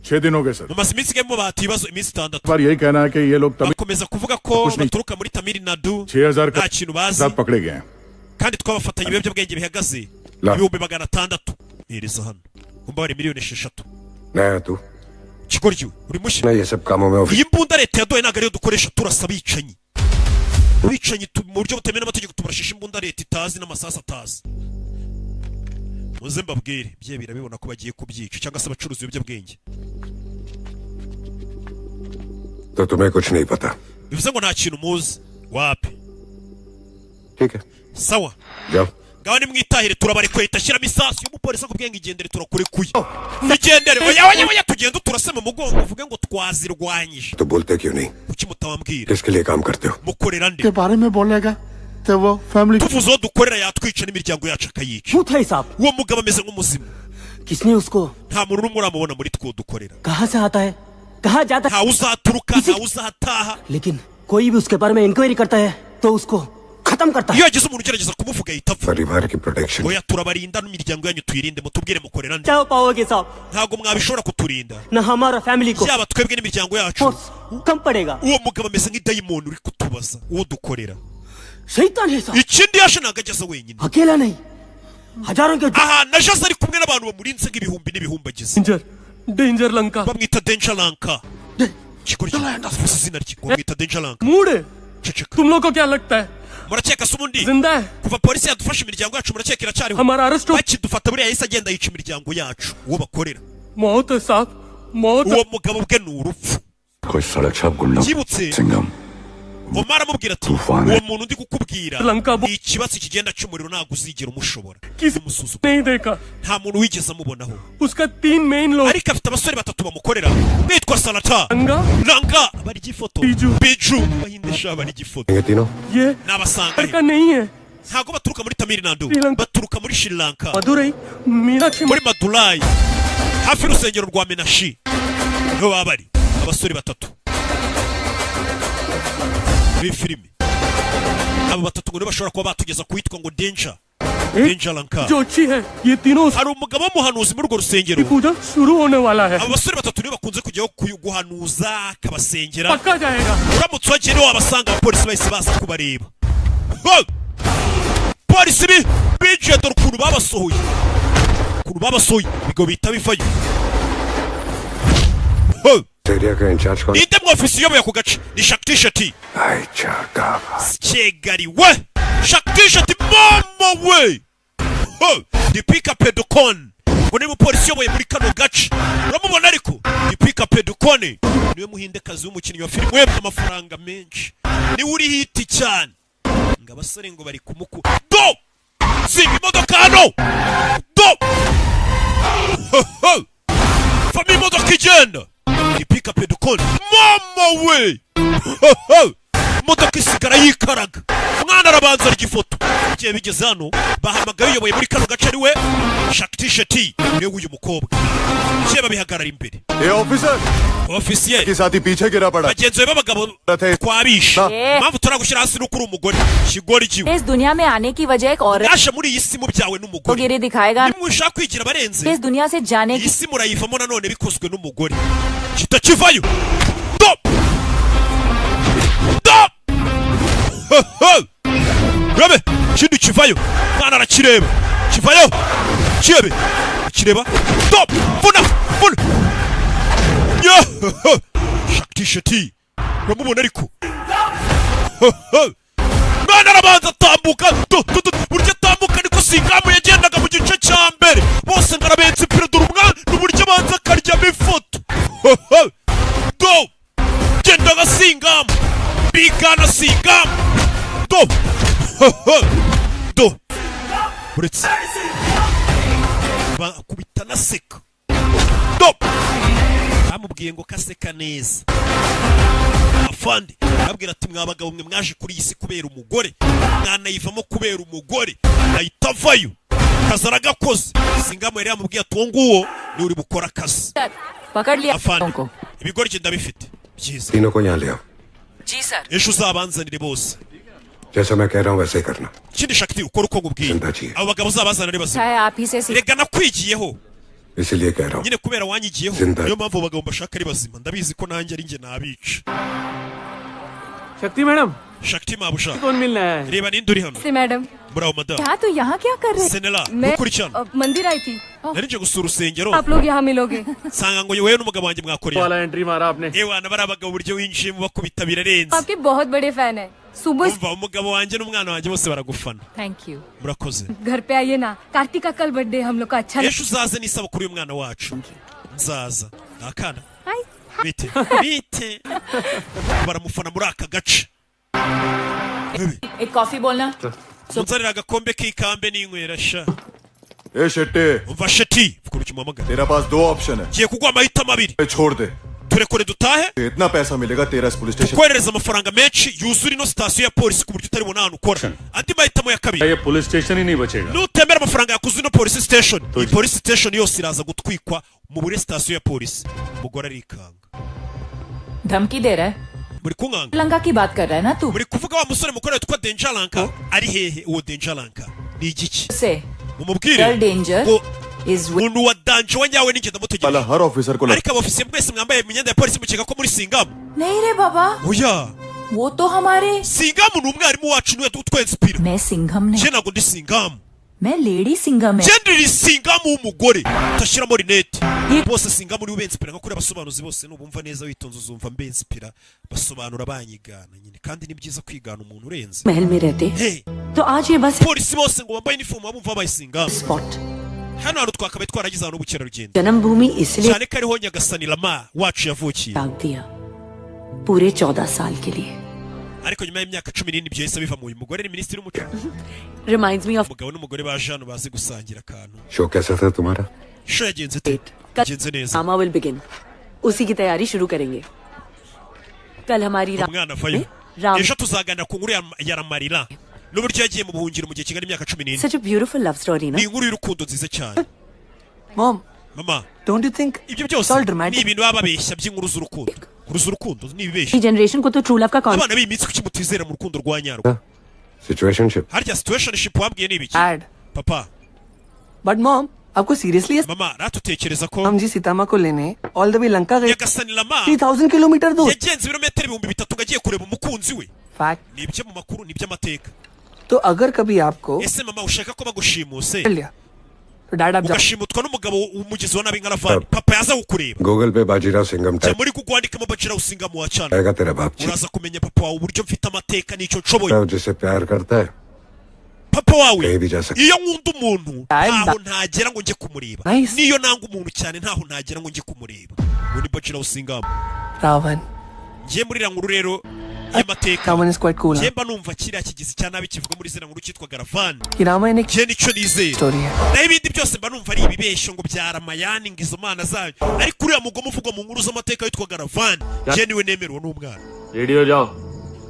S6: 6 दिन हो गए sir.
S1: Mumaze iminsi igaye mubahata ibibazo, iminsi 6.
S6: बार यही कहना है कि ये लोग Tamil
S1: Bakomeza kuvuga ko
S6: कुछ नहीं।
S1: Baturuka muri Tamil Nadu,
S6: 6,000
S1: nta kintu bazi.
S6: साथ पकड़े गए हैं।
S1: Kandi twabafatanye ibiyobyabwenge bihagaze
S3: La.
S1: 600,000. Hereza hano, kumba bari miliyoni 6.
S3: नया तू।
S1: Kigoryi, uri mushya.
S3: ना ये सब कामों में
S1: Iyi mbunda leta yaduhaye ntabwo ariyo dukoresha turasa abicanyi. Abicanyi mu buryo butemewe n'amategeko tubarashisha imbunda leta itazi n'amasasu atazi. Muze mbabwire, bye birabibona ko bagiye kubyica cyangwa se abacuruza ibiyobyabwenge.
S3: तो तुम्हें कुछ नहीं पता।
S1: Bivuze ngo nta kintu muzi wapi.
S3: ठीक है।
S1: Sawa.
S3: जाओ।
S1: Ngaho nimwitahire, turabarekuye. Ashyiramo isasu y'umupolisi akubwiye ngo igendere, turakurekuye, igendere. Oya, oya, oya, tugende turase mu mugongo uvuge ngo twazirwanyije.
S3: तो बोलते क्यों नहीं?
S1: Kuki mutabambwira?
S3: किसके लिए काम करते हो?
S1: Mukorera nde?
S11: के बारे में बोलेगा तो वो family
S1: Tuvuze uwo dukorera yatwica n'imiryango yacu akayica. Uwo mugabo ameze nk'umuzimu.
S7: किसने उसको
S1: Nta muntu n'umwe uramubona muri two dukorera.
S7: कहाँ से आता है, कहाँ जाता है?
S1: Ntawe uzaturuka, ntawe uzahataha.
S7: लेकिन कोई भी उसके बारे में इंक्वायरी करता है तो उसको खत्म करता है।
S1: Iyo hagize umuntu ugerageza kumuvuga ahita apfa.
S3: परिवार की protection.
S1: Oya, turabarinda n'imiryango yanyu tuyirinde. Mutubwire mukorera nde?
S7: क्या पाओगे साहब?
S1: Ntabwo mwabishobora kuturinda.
S7: न हमारा family को
S1: Yaba twebwe n'imiryango yacu.
S7: कम पड़ेगा।
S1: Uwo mugabo ameze nk'idayimoni uri kutubaza uwo dukorera.
S7: शैतान है साहब।
S1: Ikindi yaje ntabwo ageze wenyine.
S7: अकेला नहीं, हजारों के
S1: Ahantu aje aza ari kumwe n'abantu bamurinze nk'ibihumbi n'ibihumbi agize.
S12: Danger Lanka.
S1: Bamwita Danger Lanka. Kigoryi, uvuze izina rye ngo bamwita Danger Lanka.
S12: Mood है।
S1: Ceceka.
S12: तुम लोग को क्या लगता है?
S1: Murakeka se ubundi
S12: जिंदा है?
S1: Kuva polisi yadufashe imiryango yacu, murakeka iracyariho?
S12: हमारा arrest हो
S1: Bakidufata buriya yahise agenda yica imiryango yacu uwo bakorera.
S12: मौत है साहब, मौत।
S1: Uwo mugabo ubwe ni urupfu.
S6: कोई सड़क छाप गुंडा
S1: Byibutse
S6: Singham
S1: Omar amubwira ati
S6: Tufani.
S1: Uwo muntu ndi kukubwira
S12: Lanka
S1: ni ikibatsi kigenda cy'umuriro, ntabwo uzigera umushobora.
S12: किसी
S1: Umusuzugura.
S12: नहीं देखा।
S1: Nta muntu wigeze amubonaho.
S12: उसका तीन main लोग
S1: Ariko afite abasore batatu bamukorera, umwe Salata,
S12: Ranga,
S1: Ranga barya ifoto,
S12: Biju.
S1: Biju Bahinde sha barya ifoto.
S3: ये तीनों
S12: ये
S1: N'abasanga
S12: लड़का नहीं है।
S1: ntabwo baturuka muri Tamil Nadu,
S12: Sri Lanka.
S1: Baturuka muri Sri Lanka,
S12: Madurai Meenakshi.
S1: Muri Madurai hafi y'urusengero rwa Menashi niho baba bari abasore batatu muri filime. Abo batatu ngo nibo bashobora kuba batugeza ku witwa ngo Danger Lanka.
S12: जो अच्छी है ये तीनों
S1: Hari umugabo w'umuhanuzi muri urwo rusengero.
S12: की पूजा शुरू होने वाला है।
S1: Abo basore batatu nibo bakunze kujyaho guhanuza akabasengera.
S12: पक्का जाएगा।
S1: Uramutse uhagiye niho wabasanga. Abapolisi bahise baza kubareba. Ho! Polisi binjiye, dore ukuntu babasohoye, ukuntu babasohoye ibigo bihita bivayo. Ho!
S3: Area का इंचार्ज कौन?
S1: Ninde mu ofisi uyoboye ako gace? Ni Shakti Shati. Kigali we, Shakti Shati mama we. Ho! Deepika Padukone ngo niba umupolisi uyoboye muri kano gace uramubona, ariko Deepika Padukone niwe muhindekazi w'umukinnyi wa filime webwe amafaranga menshi, niwe uri hit cyane. Ngo abasore ngo bari kumuku do zinga imodoka hano do. Ho, ho! Famo imodoka igenda. Deepika Padukone mama we. Ho, ho! Imodoka isigara yikaraga, umwana arabanza arya ifoto. Igihe bigeze hano bahamagaye uyoboye muri kano gace ari we Shakti Sheti, niwe w'uyu mukobwa. Igihe babihagarara imbere.
S13: A officer.
S1: Ofisiye.
S13: के साथ ही पीछे गिरा पड़ा
S1: Bagenzi be b'abagabo twabishe, impamvu turagushyira hasi nuko uri umugore, kigori kiwe.
S2: इस दुनिया में आने की वजह एक औरत
S1: Yaje muri iyi si mubyawe
S2: को
S1: n'umugore.
S2: गिरी दिखाएगा।
S1: Nimushaka kwigira abarenze,
S2: इस दुनिया से जाने
S1: iyi
S2: की
S1: si murayivamo nanone bikozwe n'umugore. Kitakivayo do do. Ho, ho! Urabe ikindi kivayo, mwana arakireba, kivayo kirebe kireba do vuna vuna. Yo! Ho, ho! Shakti Shati uramubona ariko. Ho, ho! Mwana arabanza atambuka do do do, buryo atambuka niko Singamu yagendaga mu gice cya mbere bose ngo arabenze ipira. Dore umwana n'uburyo abanza akaryamo ifoto. Ho, ho! Do genda nka Singamu bigana Singamu do. Ho, ho! Do uretse bakubita naseka do, bamubwiye ngo kaseka neza afande. Arabwira ati mwa bagabo mwe, mwaje kuri iyi si kubera umugore, mwanayivamo kubera umugore. Ahita avayo, akazi aragakoze. Singamu yari yamubwiye ati uwo nguwo niwe uri bukora akazi.
S2: पकड़ लिया।
S1: Afande, ibigoryi ndabifite byiza.
S3: तीनों को यहाँ ले आओ।
S2: जी sir.
S1: Ejo uzabanzanire bose.
S3: जैसा मैं कह रहा हूँ वैसे ही करना।
S1: Ikindi Shakti, ukora uko nkubwiye. Abo bagabo uzabazana ari bazima.
S2: चाहे आप ही से सीख
S1: Rega nakwigiyeho.
S3: इसीलिए कह रहा हूँ।
S1: Nyine kubera wanyigiyeho.
S3: Zinda.
S1: Niyo mpamvu abo bagabo mbashaka ari bazima, ndabizi ko nanjye ari njye nabica.
S12: Shakti madam
S1: Shakti mabuja
S12: कौन मिलना है
S1: reba ninde uri hano
S14: से madam
S1: muraho madamu
S2: क्या तो यहाँ क्या कर रहे
S1: Senela
S14: मैं
S1: ukurikirana
S14: अ, मंदिर आई थी
S1: nari nje gusura urusengero
S14: आप लोग यहाँ मिलोगे
S1: nsanga ngo wowe n'umugabo wanjye mwakoreye
S12: वाला एंट्री मारा आपने
S1: ewana bari abagabo uburyo winjiyemo bakubita birarenze
S14: आपके बहुत बड़े फैन हैं सुबह
S1: umva umugabo wanjye n'umwana wanjye bose baragufana
S2: thank you
S1: murakoze
S14: घर पे आइए ना कार्तिक का कल बर्थडे हम लोग का अच्छा
S1: ejo uzaze n'isabukuru y'umwana wacu nzaza ni akana bite bite baramufana muri aka gace
S2: एक कॉफी बोलना
S1: munzanira agakombe k'ikambe n'inywera sha
S13: ए Shetty
S1: umva Shetty vuga uruki muhamagara
S13: तेरा पास दो ऑप्शन है
S1: ngiye kuguha amahitamo abiri
S13: छोड़ दे
S1: turekure dutahe
S13: इतना पैसा मिलेगा तेरा इस police station
S1: koherereza amafaranga menshi yuzura ino sitasiyo ya polisi ku buryo utari bubone ahantu ukora andi mahitamo ya kabiri
S12: ये पुलिस स्टेशन ही नहीं बचेगा
S1: nutemera amafaranga yakuze ino polisi station iyi polisi station yose iraza gutwikwa mu buri sitasiyo ya polisi umugore arikanga
S2: धमकी दे रहा है
S1: muri kunkanga
S2: Lanka की बात कर रहा है ना तू
S1: muri kuvuga wa musore mukuru witwa Denjalanka ari hehe uwo Denjalanka ni igiki
S2: से
S1: mumubwire
S2: real danger
S1: ngo
S2: is
S1: umuntu wa danje wa nyawe ninjye ndamutegereje
S13: साला हर ऑफिसर को
S1: ariko abofisiye mwese mwambaye imyenda ya polisi mukeka ko muri Singamu
S2: नहीं रे बाबा
S1: oya
S2: वो तो हमारे
S1: Singamu ni umwarimu wacu niwe utwensipira
S2: मैं सिंघम नहीं
S1: njye ntabwo ndi Singamu
S2: मैं lady Singham है
S1: njye ndi Singamu w'umugore utashyiramo rinete bose Singamu niwe ubensipira nka kuri abasobanuzi bose nubumva neza witonze uzumva mbensipira basobanura banyigana nyine kandi ni byiza kwigana umuntu urenze
S5: महल में रहते
S1: Hey,
S5: तो आज ये बस
S1: polisi bose ngo bambaye inifomu bumva babaye Singamu
S5: spot
S1: hano hantu twakabaye twaragize ahantu h'ubukerarugendo
S5: जन्मभूमि इसलिए
S1: cyane ko ariho Nyagasani Rama wacu yavukiye
S5: त्याग दिया पूरे 14 साल के लिए
S1: ariko nyuma y'imyaka 14 ibyo yahise biva mu uyu mugore ni minisitiri w'umuco
S5: reminds me of
S1: umugabo n'umugore baje hano bazi gusangira akantu
S3: show कैसा था तुम्हारा
S1: show yagenze ite yagenze neza
S5: drama will begin उसी की तैयारी शुरू करेंगे कल हमारी
S1: umwana avayo
S5: Ram
S1: ejo tuzaganira ku nkuru ya Ramarira n'uburyo yagiye mu buhungiro mu gihe kingana imyaka 14
S5: such a beautiful love story ना
S1: ni inkuru y'urukundo nziza cyane
S7: Mom,
S1: mama
S7: don't you think
S1: ibyo byose
S7: it's all dramatic?
S1: ni ibintu baba babeshya by'inkuru z'urukundo inkuru z'urukundo ni ibibeshya
S5: generation को तो true love का concept
S1: abana b'iyi minsi kuki mutizera mu rukundo rwa nyarwo
S3: situationship
S1: harya situationship wabwiye ni ibiki
S7: Ad.
S1: Papa
S7: But mom, आपको seriously
S1: mama ratutekereza ko
S7: Ram ji Sita को लेने all the way Lanka गए
S1: Nyagasani Rama
S7: 3000 kilometre दूर
S1: yagenze ibirometero 3000 ngo agiye kureba umukunzi we
S7: fact
S1: ni ibyo mu makuru ni iby'amateka
S7: तो अगर कभी आपको
S1: ese mama ushaka ko bagushimuse
S7: कर लिया तो डैड आप जाओ
S1: ugashimutwa n'umugabo umugizi wa nabi nka Ravani papa yaza kukureba
S3: Google पे Bajirao Singham
S1: jya
S3: type
S1: muri Google wandikamo Bajirao Singham wacana
S3: आएगा तेरा बाप जी
S1: uraza kumenya papa wawe uburyo mfite amateka n'icyo nshoboye
S3: जिसे प्यार करता है
S1: papa wawe
S3: कहीं भी जा सकता
S1: iyo nkunda umuntu ntaho ntagera ngo njye kumureba niyo nanga umuntu cyane ntaho ntagera ngo njye kumureba ubu ni Bajirao Singham
S7: Ravan
S1: ngiye muri iriya nkuru rero y'amateka
S7: Ravan is quite cool
S1: njye mba numva kiriya kigizi cya nabi kivuga muri ziriya nkuru cyitwaga Ravani
S7: कि रामायण एक
S1: njye nicyo nizera
S7: story है
S1: naho ibindi byose mba numva ari ibibeshyo ngo bya Ramayani ngo izo mana zayo ariko uriya mugome uvugwa mu nkuru z'amateka witwaga Ravani njye niwe nemerwa n'umwana
S12: radio जाओ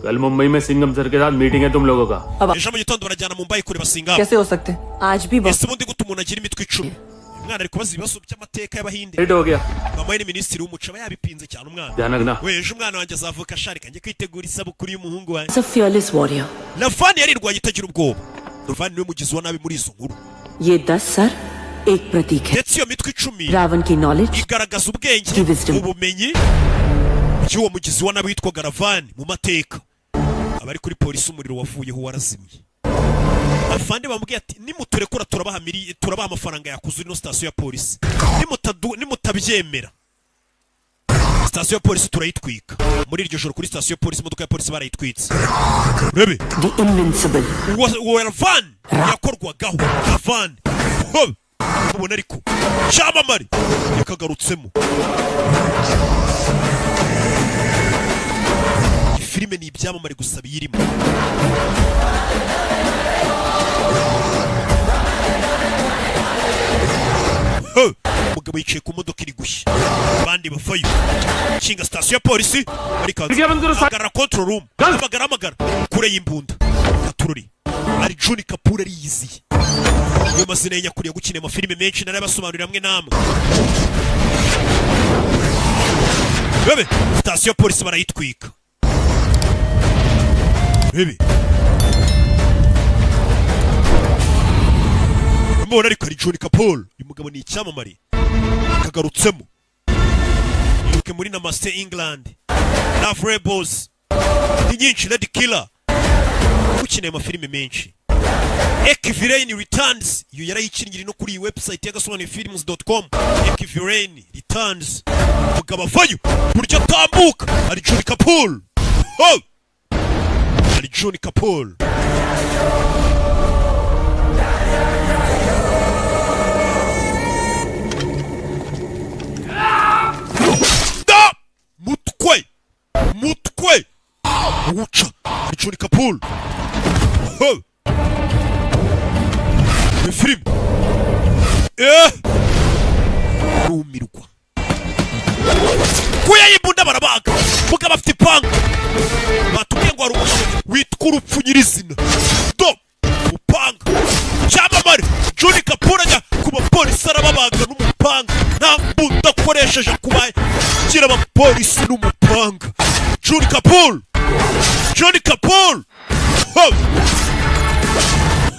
S12: कल मुंबई में सिंघम सर के साथ मीटिंग है तुम लोगों का
S1: ejo mu gitondo barajyana Mumbai kureba Singham
S7: कैसे हो सकते हैं
S5: आज भी
S1: ese ubundi gute umuntu agira imitwe icumi umwana ari kubaza ibibazo by'amateka y'abahinde
S12: late हो गया
S1: mama we ni minisitiri w'umuco aba yabipinze cyane umwana
S12: ध्यान रखना
S1: we ejo umwana wanjye azavuka asharika njye kwitegura isabukuru y'umuhungu wanjye
S5: a fearless warrior
S1: Ravani yarirwanye itagira ubwoba Ravani niwe mugizi wa nabi muri izo nkuru
S5: ये 10 सर एक प्रतीक है
S1: ndetse iyo mitwe icumi
S5: Ravan की knowledge
S1: igaragaza ubwenge ubumenyi by'uwo mugizi wa nabi witwaga Ravani mu mateka abari kuri polisi umuriro wavuyeho warazimye afande bamubwiye ati nimuturekura turabaha turabaha amafaranga yakuzura ino sitasiyo ya polisi nimutabyemera sitasiyo ya polisi turayitwika muri iryo joro kuri sitasiyo ya polisi imodoka ya polisi barayitwitse urebe
S5: the invincible
S1: uwo Ravani yakorwagaho Ravani Ho! mubona ariko cyamamare yakagarutsemo Iyi filime ni ibyamamare gusa biyirimo Ho! umugabo yicaye ku modoka iri gushya abandi bavayo kinga sitasiyo ya polisi barikanze hagarara control room hamagara hamagara kure y'imbunda katururi ari Juni Kapoor ariyiziye niyo mazina ye nyakuri gukina amafilime menshi narayabasobanurira amwe n'amwe bebe sitasiyo ya polisi barayitwika bebe mubona ariko ari Juni Kapoor uyu mugabo ni icyamamare kagarutsemo ibuke muri Namaste England Love Rebels Ni nyinshi. Lady Killer, ukeneye amafilime menshi. Ek Villain Returns, iyo yarayikinnye, iri no kuri iyi website y'agasobanuye films.com. Ek Villain Returns. Mugabo avayo, buryo atambuka ari John Kapoor. Ho! Ari John Kapoor. Da! Mutwe, mutwe uwuca, ari John Kapoor. Ho! Ni filime rumirwa kuya y'imbunda barabaga. Mugabo afite ipanga, batubwiye ngo hari umugabo witwa urupfu nyirizina. Do umupanga, cyamamare John Kapoor ajya ku bapolisi arababaga n'umupanga, nta mbunda akoresheje, kubagira abapolisi n'umupanga. John Kapoor, John Kapoor. Ho!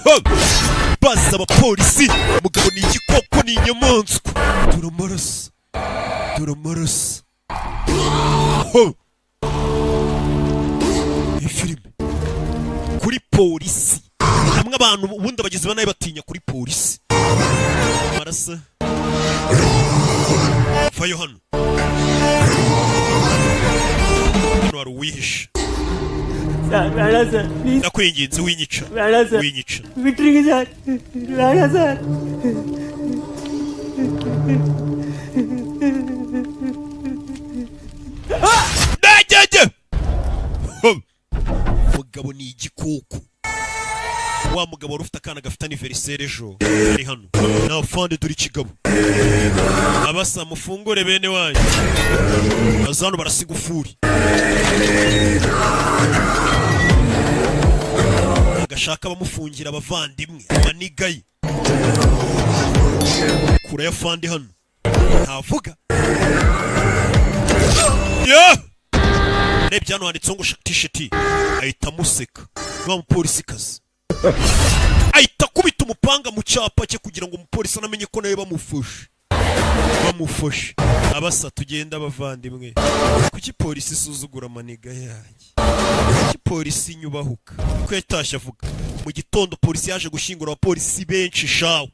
S1: Ho! Baza abapolisi, umugabo ni igikoko, ni inyamaswa. Dore amaraso, dore amaraso. Ho! Iyi filime kuri polisi hamwe abantu ubundi abagizi ba nabi batinya kuri polisi. Amaraso vayo hano. Hano hari uwihishe.
S7: Sir Rana sir, please.
S1: Ndakwinginze, winyica.
S7: Rana sir.
S1: Winyica.
S7: Victory sir, Rana sir.
S1: Ndagege mugabo ni igikoko. Wa mugabo wari ufite akana gafite anniversaire ejo ari hano na fande. Dore ikigabo, abasa mufungure bene wanyu. Baza hano barasiga ufuri, agashaka bamufungira abavandimwe amaniga ye. Kura ya fande hano ntavuga. Yeah! Urebye hano handitseho ngo Shakti, ahita amuseka. Wa mupolisikazi ahita akubita umupanga mu cyapa cye kugira ngo umupolisi anamenye ko nawe bamufashe, bamufashe. Abasa tugenda abavandimwe. Kuki polisi isuzugura amaniga yanjye? Kuki polisi inyubahuka? Ko yatashye avuga mu gitondo, polisi yaje gushyingura abapolisi benshi shawe,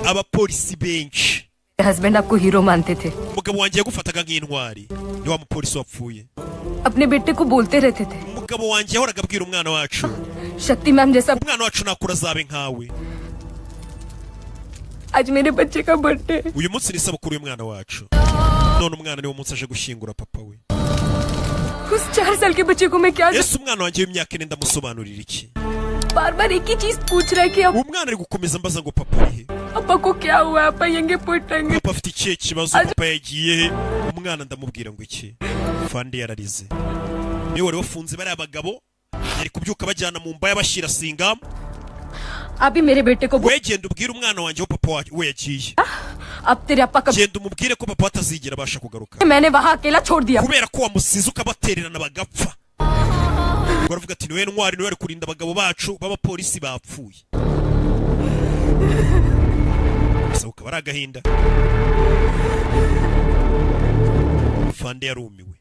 S1: abapolisi benshi.
S14: Husband आपको हीरो मानते थे।
S1: Umugabo wanjye yagufataga nk'intwari, ni wa mupolisi wapfuye.
S14: अपने बेटे को बोलते रहते थे,
S1: Umugabo wanjye yahoraga abwira umwana wacu,
S14: Shakti ma'am जैसा।
S1: Umwana wacu nakura azabe nkawe.
S14: आज मेरे बच्चे का birthday.
S1: Uyu munsi ni isabukuru y'umwana wacu. None umwana niwo munsi aje gushyingura papa we.
S14: उस 4 साल के बच्चे को मैं क्या?
S1: Ese umwana wanjye w'imyaka 4 ndamusobanurira iki?
S14: बार बार एक ही चीज पूछ रहा है कि अब
S1: Umwana ari gukomeza ambaza ngo papa ari he?
S14: पापा को क्या हुआ है, पाएंगे पोटेंगे।
S1: Papa afite ikihe kibazo? Papa yagiye he? Umwana ndamubwira ngo iki? Fandi yararize, niwe wari wafunze bariya bagabo, yari kubyuka bajyana mu mbaya bashyira Singamu.
S14: आप ही मेरे बेटे को बोल-
S1: We genda ubwire umwana wanjye aho papa we yagiye.
S14: अब तेरे अपा का
S1: Genda umubwire ko papa atazigera abasha kugaruka
S14: मैंने वहाँ अकेला छोड़ दिया।
S1: Kubera ko wamusize ukabatererana bagapfa. Ubwo aravuga ati niwe ntwari, niwe wari kurinda abagabo bacu b'abapolisi bapfuye. Gusa ukaba ari agahinda. Fande yarumiwe,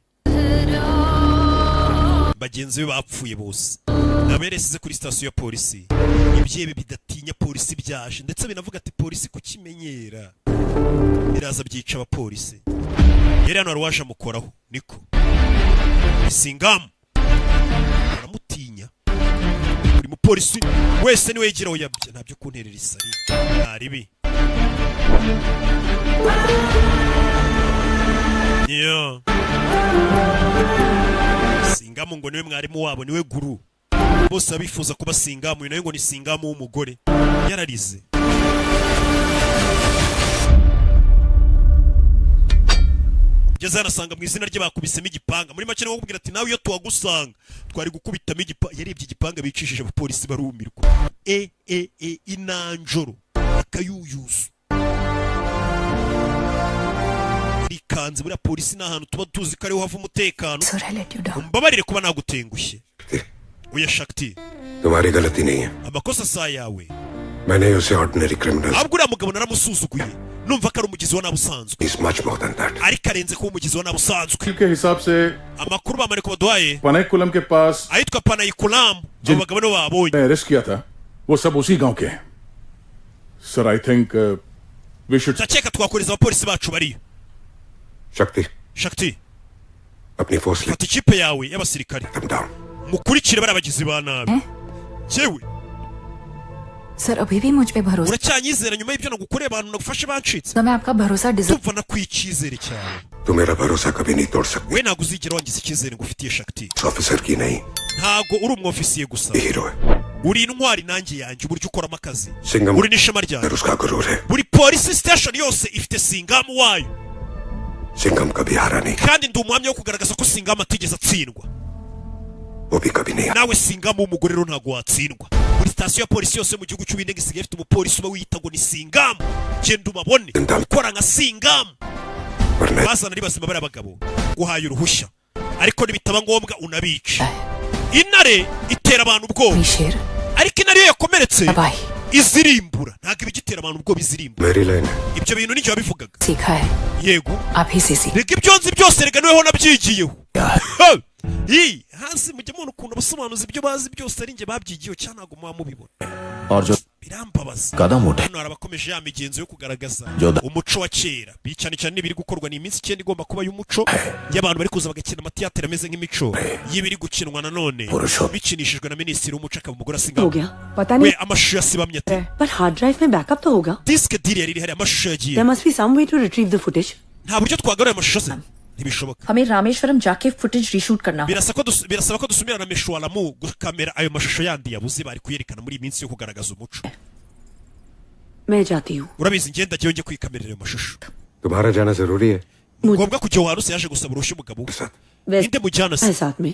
S1: bagenzi be bapfuye bose naberesize kuri sitasiyo ya polisi. Ibyebe bidatinya polisi byaje, ndetse binavuga ati polisi kukimenyera biraza byica abapolisi. Yari hano, wari waje amukoraho niko Singamu baramutinya. Buri mupolisi wese niwe yigiraho yabye, ntabyo kunterera isari nta ribi. Yeah. Singamu ngo niwe mwarimu wabo, niwe guru, bose abifuza kuba Singamu. Uyu nawe ngo ni Singamu w'umugore. Yararize. Ngeze hano asanga mu izina rye bakubisemo igipanga. Muri make niwo kubwira ati nawe iyo tuwagusanga twari gukubitamo igipanga. Yarebye igipanga bicishije abapolisi barumirwa. E e e, inanjoro akayuyuzo rikanze. Buriya polisi ni ahantu tuba tuzi ko ariho hava umutekano. Umbabarire kuba nagutengushye. Oya Shakti.
S3: तुम्हारी गलती नहीं है।
S1: Amakosa si ayawe.
S3: मैंने उसे ordinary criminal
S1: Ahubwo uriya mugabo naramusuzuguye, Numva ko ari umugizi wa nabi usanzwe,
S3: He's much more than that.
S1: ariko arenze kuba umugizi wa nabi usanzwe.
S13: के हिसाब से
S1: Amakuru bamariko baduhaye,
S13: Panaikulam के पास
S1: ahitwa Panayikulamu, abo bagabo nibo babonye.
S13: ने अरेस्ट किया था, वो सब उसी गांव के हैं। Sir, I think we should
S1: Ndakeka twakohereza abapolisi bacu bariyo.
S3: Shakti,
S1: Shakti,
S3: अपनी force ले
S1: fata ikipe yawe y'abasirikare, mukurikire bariya bagizi ba nabi. Yewe,
S2: sir, अभी भी मुझ पे भरोसा
S1: uracyanyizera nyuma y'ibyo nagukoreye, abantu nagufashe bancitse?
S2: मैं आपका भरोसा deserve
S1: Ndumva nakwiye icyizere cyawe.
S3: तू मेरा भरोसा कभी नहीं तोड़ सकती।
S1: We ntabwo uzigera wangiza icyizere ngufitiye, Shakti.
S3: Officer की नहीं,
S1: Ntabwo uri umwofisiye gusa,
S3: hero है।
S1: uri intwari nanjye yanjye, uburyo ukoramo akazi,
S3: Singham
S1: uri n'ishema ryanjye.
S3: पर उसका गुरूर है।
S1: Buri polisi station yose ifite Singamu wayo,
S3: Singham कभी हारा नहीं,
S1: kandi ndi umuhamya wo kugaragaza ko Singamu atigeze atsindwa.
S3: वो भी कभी नहीं।
S1: Nawe Singamu w'umugore rero ntabwo watsindwa. Buri sitasiyo ya polisi yose mu gihugu cy'Ubuhinde isigaye ifite umupolisi uba wiyita ngo ni Singamu. Genda ubabone ukora nka Singamu, bazana ari bazima bariya bagabo. Guhaye uruhushya, ariko nibitaba ngombwa unabica. Intare itera abantu ubwoba, ariko intare iyo yakomeretse izirimbura, ntabwo iba igitera abantu ubwoba, izirimbura.
S3: मेरी line है।
S1: Ibyo bintu nicyo wabivugaga?
S2: सीखा है।
S1: Yego.
S2: आप ही से सीख
S1: Reka, ibyo nzi byose reka niweho nabyigiyeho. Ha! Yi, hasi mujya mubona ukuntu abasobanuzi ibyo bazi byose ari njye babyigiyeho, cyangwa ntabwo muba mubibona?
S8: और जो
S1: Birambabaza.
S8: कदम उठे
S1: Hano hari abakomeje ya migenzo yo kugaragaza
S8: Joda.
S1: umuco wa kera. Cyane cyane n'ibiri gukorwa ni iminsi 9 igomba kuba y'umuco y'abantu bari kuza bagakina amatiyatere ameze nk'imico y'ibiri gukinwa nanone bikinishijwe na minisitiri w'umuco, akaba umugore
S5: हो
S1: asinga.
S5: गया, पता
S1: We,
S5: नहीं,
S1: amashusho yasibamye ate?
S5: पर hard drive में बैकअप तो होगा।
S1: Disque diri yari iri hariya, amashusho yagiye.
S5: There must be some way to retrieve the footage.
S1: Nta buryo twagaruye amashusho se? Ntibishoboka.
S2: हमें रामेश्वरम जाके footage reshoot करना
S1: Birasaba ko dusubira na Meshwaramu gukamera ayo mashusho yandi yabuze bari kuyerekana muri iyi minsi yo kugaragaza umuco.
S5: मैं जाती हूँ।
S1: Urabizi, ngenda njyewe njye kwikamerera ayo mashusho.
S3: तुम्हारा जाना जरूरी है।
S1: Ngombwa kujya waruse yaje gusaba uruhushya umugabo we. Ninde mujyana se?
S5: है साथ में।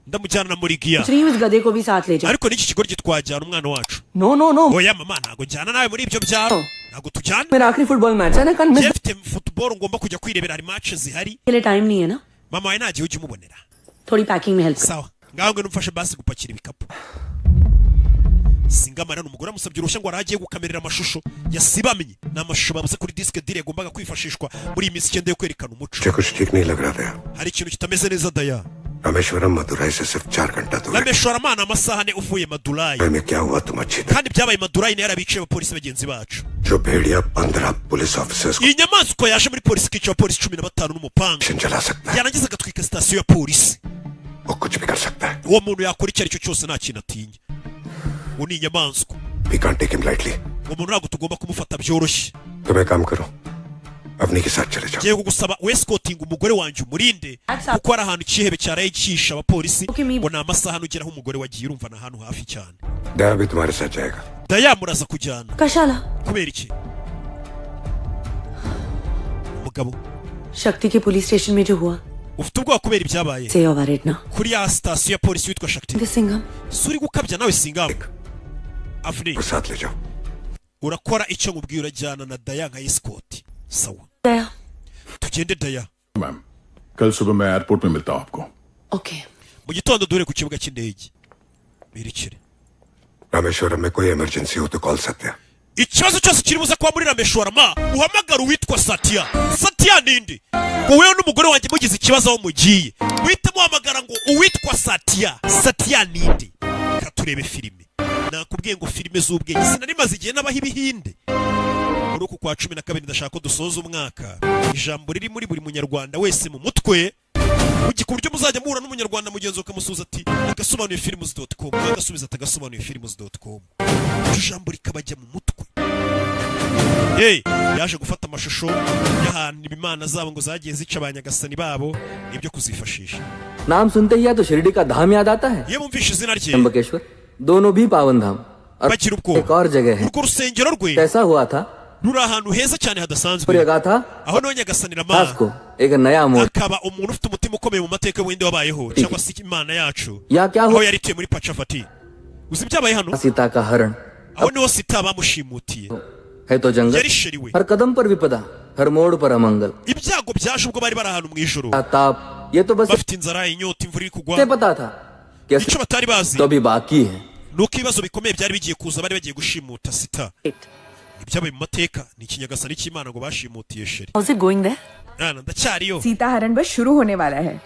S1: Ndamujyana na Murigiya.
S5: पूछ रही हूँ, इस गधे को भी साथ ले जाओ।
S1: Ariko n'iki kigo twajyana umwana wacu?
S7: No no no.
S1: Oya mama, ntabwo njyana nawe muri ibyo byaro, ntabwo tujyana.
S7: मेरा आखिरी football match है ना, कल miss
S1: Njye mfite football ngomba kujya kwirebera, hari match zihari.
S5: के लिए टाइम नहीं है ना।
S1: Mama wawe nta gihe ujya umubonera.
S5: थोड़ी पैकिंग में help.
S1: Sawa, ngaho ngwino umfashe basi gupakira ibikapu. Singamara umugore amusabye uruhushya ngo aragiye gukamerera amashusho yasibamye, ni amashusho babuze kuri disque diri yagombaga kwifashishwa muri iyi minsi 9 yo kwerekana umuco.
S3: मुझे कुछ ठीक नहीं लग रहा था।
S1: Hari ikintu kitameze neza, Daya.
S3: Rameswaram Madurai से सिर्फ 4 घंटा दूर है।
S1: Rameshwaramana amasaha 4 uvuye Madurayi.
S3: में क्या हुआ तुम अच्छी तरह।
S1: Kandi byabaye Madurayi niyo yarabicaye abapolisi bagenzi bacu.
S3: जो भेड़िया 15 police officers को
S1: Iyi nyamaswa yaje muri polisi ikica abapolisi 15 n'umupanga,
S3: जला सकता
S1: yarangiza agatwika sitasiyo ya polisi.
S3: वो कुछ भी कर सकता है।
S1: Uwo muntu yakora icyo ari cyo cyose, nta kintu atinya. Uwo ni inyamaswa.
S3: We can't take him lightly.
S1: Uwo muntu ntabwo tugomba kumufata byoroshye.
S3: तुम एक काम करो, अवनी के साथ चले जाओ।
S1: Ngiye kugusaba wesikotinga umugore wanjye, umurinde, kuko hari ahantu ikihebe cyaraye cyihishe abapolisi, ngo ni amasaha nugeraho umugore wagiye, urumva ni ahantu hafi cyane.
S3: दया भी तुम्हारे साथ जाएगा।
S1: Daya muraza kujyana.
S5: कशाला।
S1: Kubera iki umugabo?
S5: शक्ति के पुलिस स्टेशन में जो हुआ,
S1: Ufite ubwoba kubera ibyabaye
S5: से worried ना।
S1: Kuri ya sitasiyo ya polisi witwa Shakti.
S5: Singham.
S1: Si uri gukabya nawe, Singamu Avni?
S3: साथ ले जाओ।
S1: Urakora icyo nkubwiye, urajyana na Daya nka esikoti, sawa?
S5: Daya.
S1: Tugende, Daya.
S13: Ma'am, कल सुबह मैं एयरपोर्ट में मिलता हूँ आपको।
S5: Okay.
S1: Mu gitondo duhure ku kibuga cy'indege, berekere.
S3: Rameswaram में कोई इमरजेंसी हो तो call Satya.
S1: Ikibazo cyose kiri buze kuba muri Rameshwarama, uhamagara uwitwa Satya. Satya ninde? Ngo wewe n'umugore wanjye mugize ikibazo aho mugiye, muhite muhamagara ngo uwitwa Satya. Satya ninde? Reka turebe filime. Nakubwiye ngo filime z'ubwenge, sinari maze igihe n'abaho ibihinde. Muri uku kwa 12 ndashaka ko dusoza umwaka ijambo riri muri buri munyarwanda wese mu mutwe, ku buryo muzajya muhura n'umunyarwanda mugenzi ukamusuhuza ati agasobanuye films.com, agasubiza ati agasobanuye films.com, iryo jambo rikabajya mu mutwe. Hey, yaje gufata amashusho y'ahantu imana zabo ngo zagiye zica abanyagasani babo, nibyo kuzifashisha.
S7: नाम सुनते ही या तो शिरडी का धाम याद आता है,
S1: Iyo bumvishe izina rye
S7: Trimbakeshwar, दोनों भी पावन धाम, और
S1: bagira ubwoba.
S7: एक और जगह है।
S1: Urwo rusengero rwe
S7: कैसा हुआ था?
S1: ruri ahantu heza cyane hadasanzwe.
S7: और जगह था
S1: Aho niho Nyagasani Rama
S7: दास को एक नया मोड़
S1: akaba umuntu ufite umutima ukomeye mu mateka y'ubuhinde wabayeho, cyangwa se imana yacu,
S7: या क्या
S1: aho
S7: हुआ?
S1: yari ituye muri Pachavati. Uzi ibyabaye hano?
S7: Sita का हरण
S1: Aho niho Sita bamushimutiye,
S7: है तो जंगल,
S1: yari sheri we.
S7: हर कदम पर विपदा, हर मोड़ पर अमंगल।
S1: Ibyago byaje ubwo bari bari ahantu mu ijoro,
S7: ताप, ये तो बस
S1: bafite inzara, inyota, imvura iri kugwa.
S7: इसे पता था कि
S1: Icyo batari bazi
S7: तो अभी बाकी है।
S1: ni uko ibibazo bikomeye byari bigiye kuza, bari bagiye gushimuta Sita. Ibyabaye mu mateka ni ikinyagasani cy'Imana ngo bashimutiye chérie.
S5: How's it going there?
S1: Mwana, ndacyariyo.
S14: Sita हरण बस शुरू होने वाला है।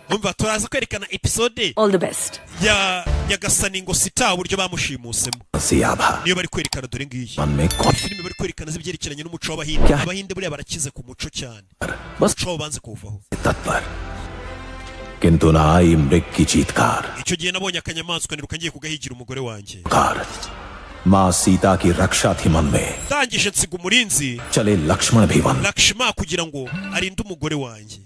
S1: Umva, turaza kwerekana episode
S5: All the best.
S1: ya Nyagasani ngo Sita, uburyo bamushimusemo.
S8: Siyabha
S1: Niyo bari kwerekana, dore ngiyi.
S8: मन में कौन
S1: Filime bari kwerekana z'ibyerekeranye n'umuco w'Abahinde. Abahinde buriya barakize ku muco cyane.
S8: बस
S1: Umuco wabo banze kuwuvaho.
S8: तत्पर किंतु न आई मृग की चीतकार
S1: Icyo gihe nabonye akanyamaswa niruka ngiye kugahigira umugore wanjye.
S8: Car माँ सीता की रक्षा थी मन में
S1: Ndangije nsiga umurinzi
S8: चले लक्ष्मण भी one
S1: Lakshma kugira ngo arinde umugore wanjye,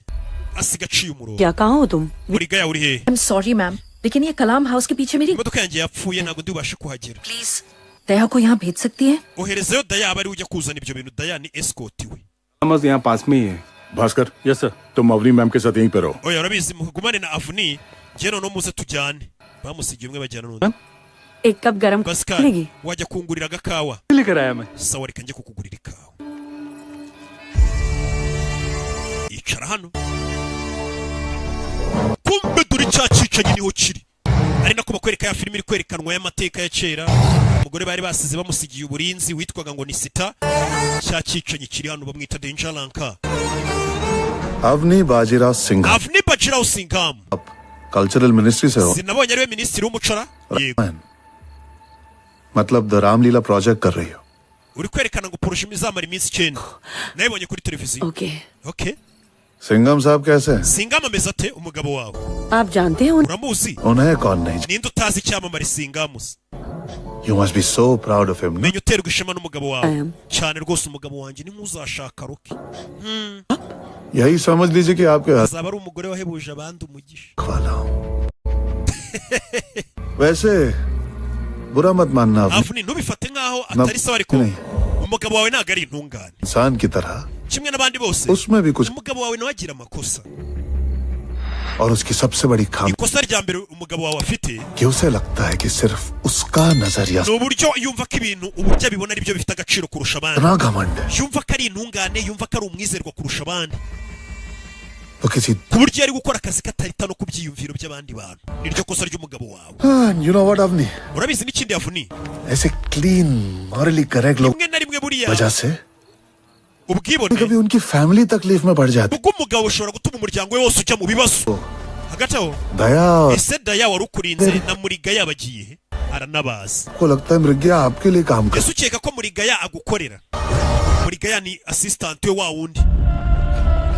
S1: asiga aciye umurongo.
S5: क्या कहाँ हो तुम?
S1: Murigaya, uri hehe?
S2: I am sorry ma'am, लेकिन ये कलाम हाउस के पीछे मेरी
S1: Imodoka yanjye yapfuye, ntabwo ndi bubashe kuhagera.
S2: Please दया को यहाँ भेज सकती है?
S1: Oherezeyo Daya aba ariwe ujya kuzana ibyo bintu. Daya ni escort we.
S13: बस यहाँ पास में ही है। भास्कर। Yes sir. तुम अवनी मैम के साथ यहीं पर रहो।
S1: Oya, urabizi, mugumane na Avuni, njye noneho muze tujyane. Bamusigiye umwe, bajyana n'undi.
S5: एक कप गरम
S1: Pascal,
S5: मिलेगी?
S1: wajya kungurira agakawa?
S12: लेकर आया मैं।
S1: Sawa, reka njye kukugurira ikawa. Icara hano. Kumbe dore cya cyicanyi niho kiri, ari nako bakwereka ya filime iri kwerekanwa y'amateka ya kera. Umugore bari basize bamusigiye uburinzi witwaga ngo ni Sita. Cya cyicanyi kiri hano, bamwita Danger Lanka.
S11: Avani Bajirao Singh.
S1: Avni Bajirao Singham.
S11: Cultural ministry से हो?
S1: Sinabonye ariwe minisitiri w'umuco ra? Yego.
S11: मतलब the Ramlila project कर रही हो?
S1: Uri kwerekana ngo projet izamara iminsi 9, nayibonye kuri televiziyo.
S5: Okay.
S1: Okay.
S11: Singham साहब कैसे हैं?
S1: Singham ameze ate, umugabo wawe?
S5: आप जानते हैं?
S1: Uramuzi?
S11: उन्हें कौन नहीं?
S1: Ninde utazi icyamamare Singham se?
S11: You must be so proud of him.
S1: Menya uterwa ishema n'umugabo wawe cyane rwose. Umugabo wanjye ni nk'uzashaka Rocky.
S11: यही समझ लीजिए कि आपके हाथ
S1: Azaba ari umugore wahebuje abandi umugisha.
S11: वाला हूँ। वैसे बुरा मत मानना Avani.
S1: Avuni, ntubifate nk'aho atari sawa, ariko
S11: नहीं,
S1: umugabo wawe ntabwo ari intungane.
S11: इंसान की तरह
S1: Kimwe n'abandi bose,
S11: उसमें भी कुछ
S1: umugabo wawe nawe agira amakosa.
S11: और उसकी सबसे बड़ी खामी
S1: Ikosa rya mbere umugabo wawe afite
S11: कि उसे लगता है कि सिर्फ उसका नजरिया
S1: ni uburyo yumva ko ibintu uburyo abibona ari byo bifite agaciro kurusha abandi.
S11: इतना घमंड है।
S1: Yumva ko ari intungane, yumva ko ari umwizerwa kurusha abandi,
S11: वो किसी
S1: ku buryo iyo ari gukora akazi katarita no ku byiyumviro by'abandi bantu. Niryo kosa ry'umugabo wawe.
S11: You know what Avani,
S1: Urabizi n'ikindi, Avuni?
S11: ऐसे clean morally correct लोग
S1: Rimwe na rimwe buriya
S11: वजह से
S1: ubwibone
S11: कभी उनकी फैमिली तकलीफ में पड़ जाती।
S1: bw'umugabo bushobora gutuma umuryango we wose ujya mu bibazo. Hagati aho,
S11: दया और
S1: ese Daya wari ukurinze na Murigaya bagiye he? Aranabazi.
S11: को लगता है मृग्या आपके लिए काम कर
S1: Ese ukeka ko Murigaya agukorera? Murigaya ni assistant we wa wundi,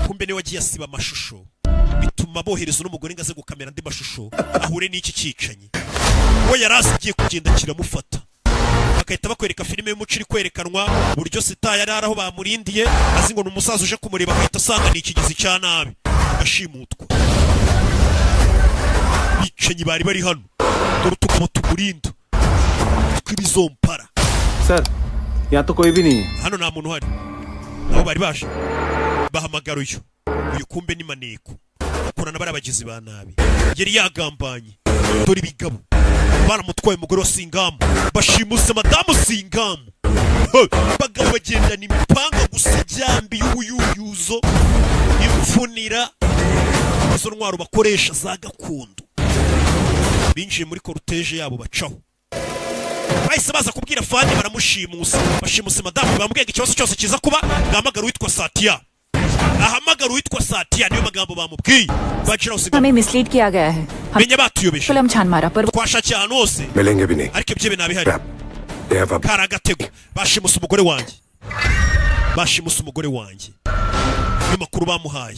S1: kumbe niwe wagiye asiba amashusho, bituma bohereza n'umugore ngo aze gukamera andi mashusho ahure n'iki cyicanyi. We yari azi agiye kugenda kiramufata. Bagahita bakwereka filime y'umuco iri kwerekanwa uburyo Sita yari ari aho bamurindiye, azi ngo ni umusaza uje kumureba, agahita asanga ni ikigizi cya nabi, agashimutwa. Bicanyi bari bari hano, dore utugabo tumurinda tw'ibizompara.
S12: Sir यहाँ तो कोई भी नहीं है।
S1: Hano nta muntu uhari. Nabo bari baje bahamagara uyu. Uyu kumbe ni maneko, akorana bari abagizi ba nabi yari yagambanye. Dore ibigabo baramutwaye umugore wa Singamu, bashimuse madamu Singamu. He, bagabo bagendana imipanga gusa, ijyambi y'ubuyuyuzo, imfunira, izo ntwaro bakoresha za gakondo. Binjiye muri cortège yabo bacaho, bahise baza kubwira fani baramushimusa, bashimuse madamu. Bamubwiye ngo ikibazo cyose kiza kuba ngahamagara uwitwa Satiya, ahamagara uwitwa Satiya. Niyo magambo bamubwiye. Bajiraho Singamu.
S2: हमें mislead किया गया है। हम
S1: Menya batuyobeje.
S2: Film छान मारा पर
S1: Twashakiye ahantu hose,
S3: मिलेंगे भी नहीं।
S1: ariko ibyo bintu bihari
S3: They have a
S1: kari agatego. Bashimuse umugore wanjye, bashimuse umugore wanjye. Niyo makuru bamuhaye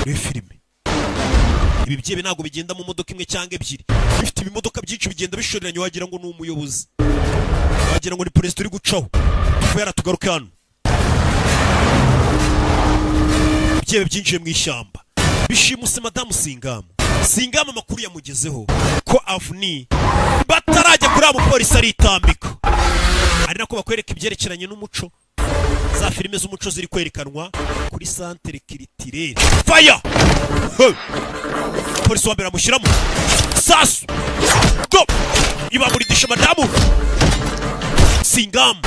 S1: muri filime. Ibi byebe ntabwo bigenda mu modoka imwe cyangwa ebyiri, bifite ibimodoka byinshi bigenda bishoreranye, wagira ngo ni umuyobozi, wagira ngo ni perezida uri gucaho. Tuvuye tugaruke hano, ibyebe byinjiye mu ishyamba bishimuse madamu Singamu. Singamu amakuru yamugezeho ko Avuni batarajya kuri abo polisi aritambika, ari nako bakwereka ibyerekeranye n'umuco, za filime z'umuco ziri kwerekanwa kuri centre culturel. Fire! Hey! Polisi wa mbere amushyiramo sasu go ibamuridisha madamu Singamu.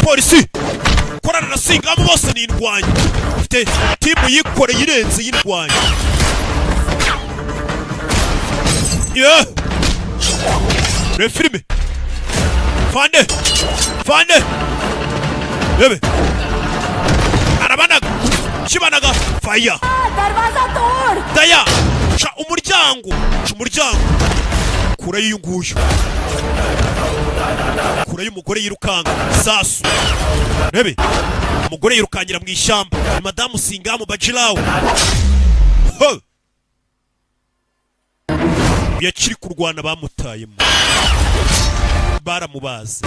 S1: Polisi korana na Singamu bose ni indwanyi, ufite timu yikoreye irenze y'indwanyi. Yeah! Reba filime. Fande fande, rebe arabanaga kibanaga fire.
S9: दरवाजा तोड़.
S1: Daya, ca umuryango, ca umuryango. Kure y'uyu nguyu, kure y'umugore yirukanka sasu. Rebe umugore yirukankira mu ishyamba, ni madamu Singamu Bajirawo. Ho! Yakiri kurwana bamutayemo, baramubaze,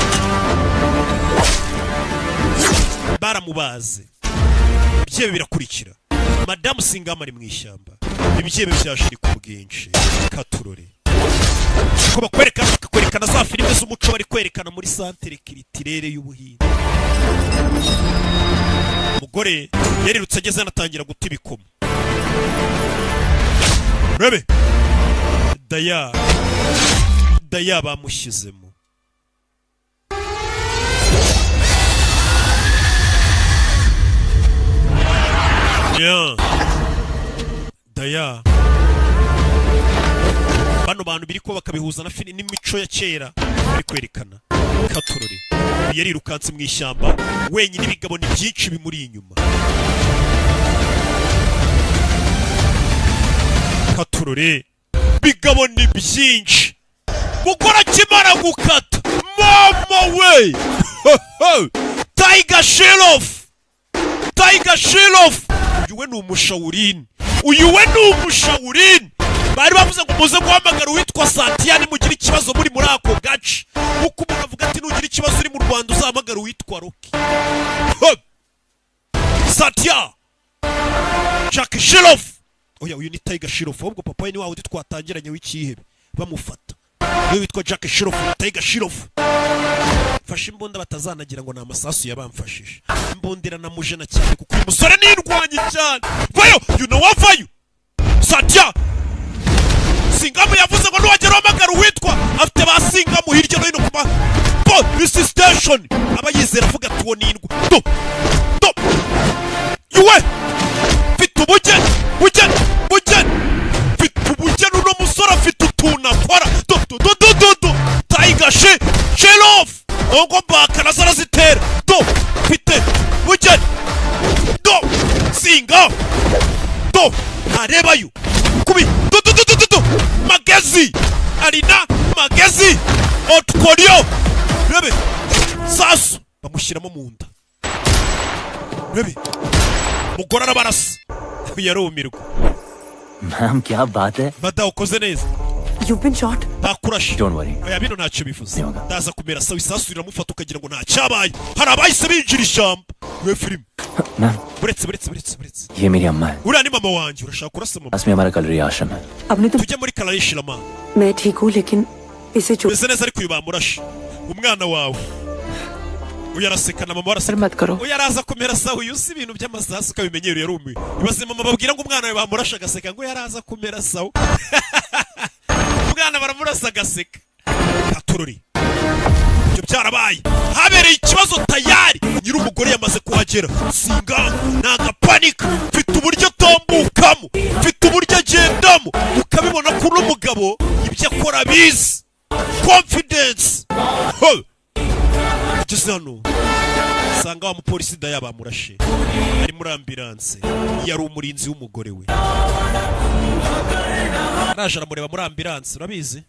S1: baramubaze. Ibyebe birakurikira madamu Singamu ari mu ishyamba, ibyebe byashiri ku bwinshi. Katurore ko bakwereka, bakakwerekana za filime z'umuco bari kwerekana muri centre culturelle y'Ubuhinde. Umugore yarirutse ageze anatangira guta ibikomo. Rebe Daya, Daya bamushyizemo. Yeah. Daya, bano bantu biri ko bakabihuza na filime n'imico ya kera bari kwerekana. Katurore yarirukanse mu ishyamba wenyine, ibigabo ni byinshi bimuri inyuma. Katurore, bigabo ni byinshi. Gukora kimara gukata, mama we! Tiger Shroff, Tiger Shroff, uyu we ni umushawurini, uyu we ni umushawurini. Bari bavuze ngo muze guhamagara uwitwa Satya nimugira ikibazo muri ako gace, kuko umuntu avuga ati nugira ikibazo uri mu Rwanda uzahamagara uwitwa Rocky. Satya Jack Shroff, oya uyu ni Tiger Shroff, ahubwo papa we ni wa wundi twatangiranye w'ikihebe bamufata, niwe witwa Jack Shroff. Tiger Shroff fashe imbunda batazanagira ngo ni amasasu yabamfashije. Imbunda iranamujena cyane kuko uyu musore nirwanye cyane. Vayo, you know what, vayo Satya Singamu yavuze ngo nuwagera uhamagara uwitwa, afite ba Singamu hirya no hino ku ma police station, aba yizera avuga ati uwo ni indwa do do yuwe. Mfite ubugeni, bugeni, bugeni, mfite ubugeni. Uno musore afite utuntu akora. Do do do do do do, Tiger Shroff ngo mbaka nazo arazitera. Do mfite bugeni, do Singa do ntarebayo kubi do do do do do magezi arina magezi otkoryo. Rebe sasu bamushyiramo mu nda. Rebe mugore arabarasa, yarumirwa.
S4: Ma'am क्या बात है.
S1: Mada, ukoze neza.
S5: You've been shot.
S1: Bakurashe.
S4: Don't worry.
S1: Oya, bino ntacyo bivuze, ndaza kumera sawa. Isasu riramufata ukagira ngo nta cyabaye. Hari abahise binjira ishyamba we filime.
S4: Ma'am
S1: Buretse, buretse, buretse, buretse.
S4: ये मेरी अम्मा है.
S1: Uriya ni mama wanjye. Urashaka kurasa mama?
S4: पास में हमारा कलरी आश्रम है.
S5: आपने तो
S1: Tujye muri Kararishirama.
S5: मैं ठीक हूँ लेकिन इसे चोट
S1: Meze neza ariko uyu bamurashe umwana wawe. Uyu araseka na mama araseka.
S5: मत करो.
S1: Uyu araza kumera sawa. Uyu si ibintu by'amasasu ukabimenyera, yarumiwe. Ibaze mama babwira ngo umwana we bamurashe agaseka ngo yaraza kumera sawa. Umwana baramurasa agaseka. Katurori, ibyo byarabaye, habereye ikibazo tayari. Nyir'umugore yamaze kuhagera. Singa nagapanika, mfite uburyo atambukamo, mfite uburyo agendamo, ukabibona ko uno mugabo ibyo akora abizi. Confidence. Ho! Ageze hano usanga wa mupolisi Daya bamurashe ari muri ambulance, yari umurinzi w'umugore we. Araje aramureba muri ambulance, urabizi.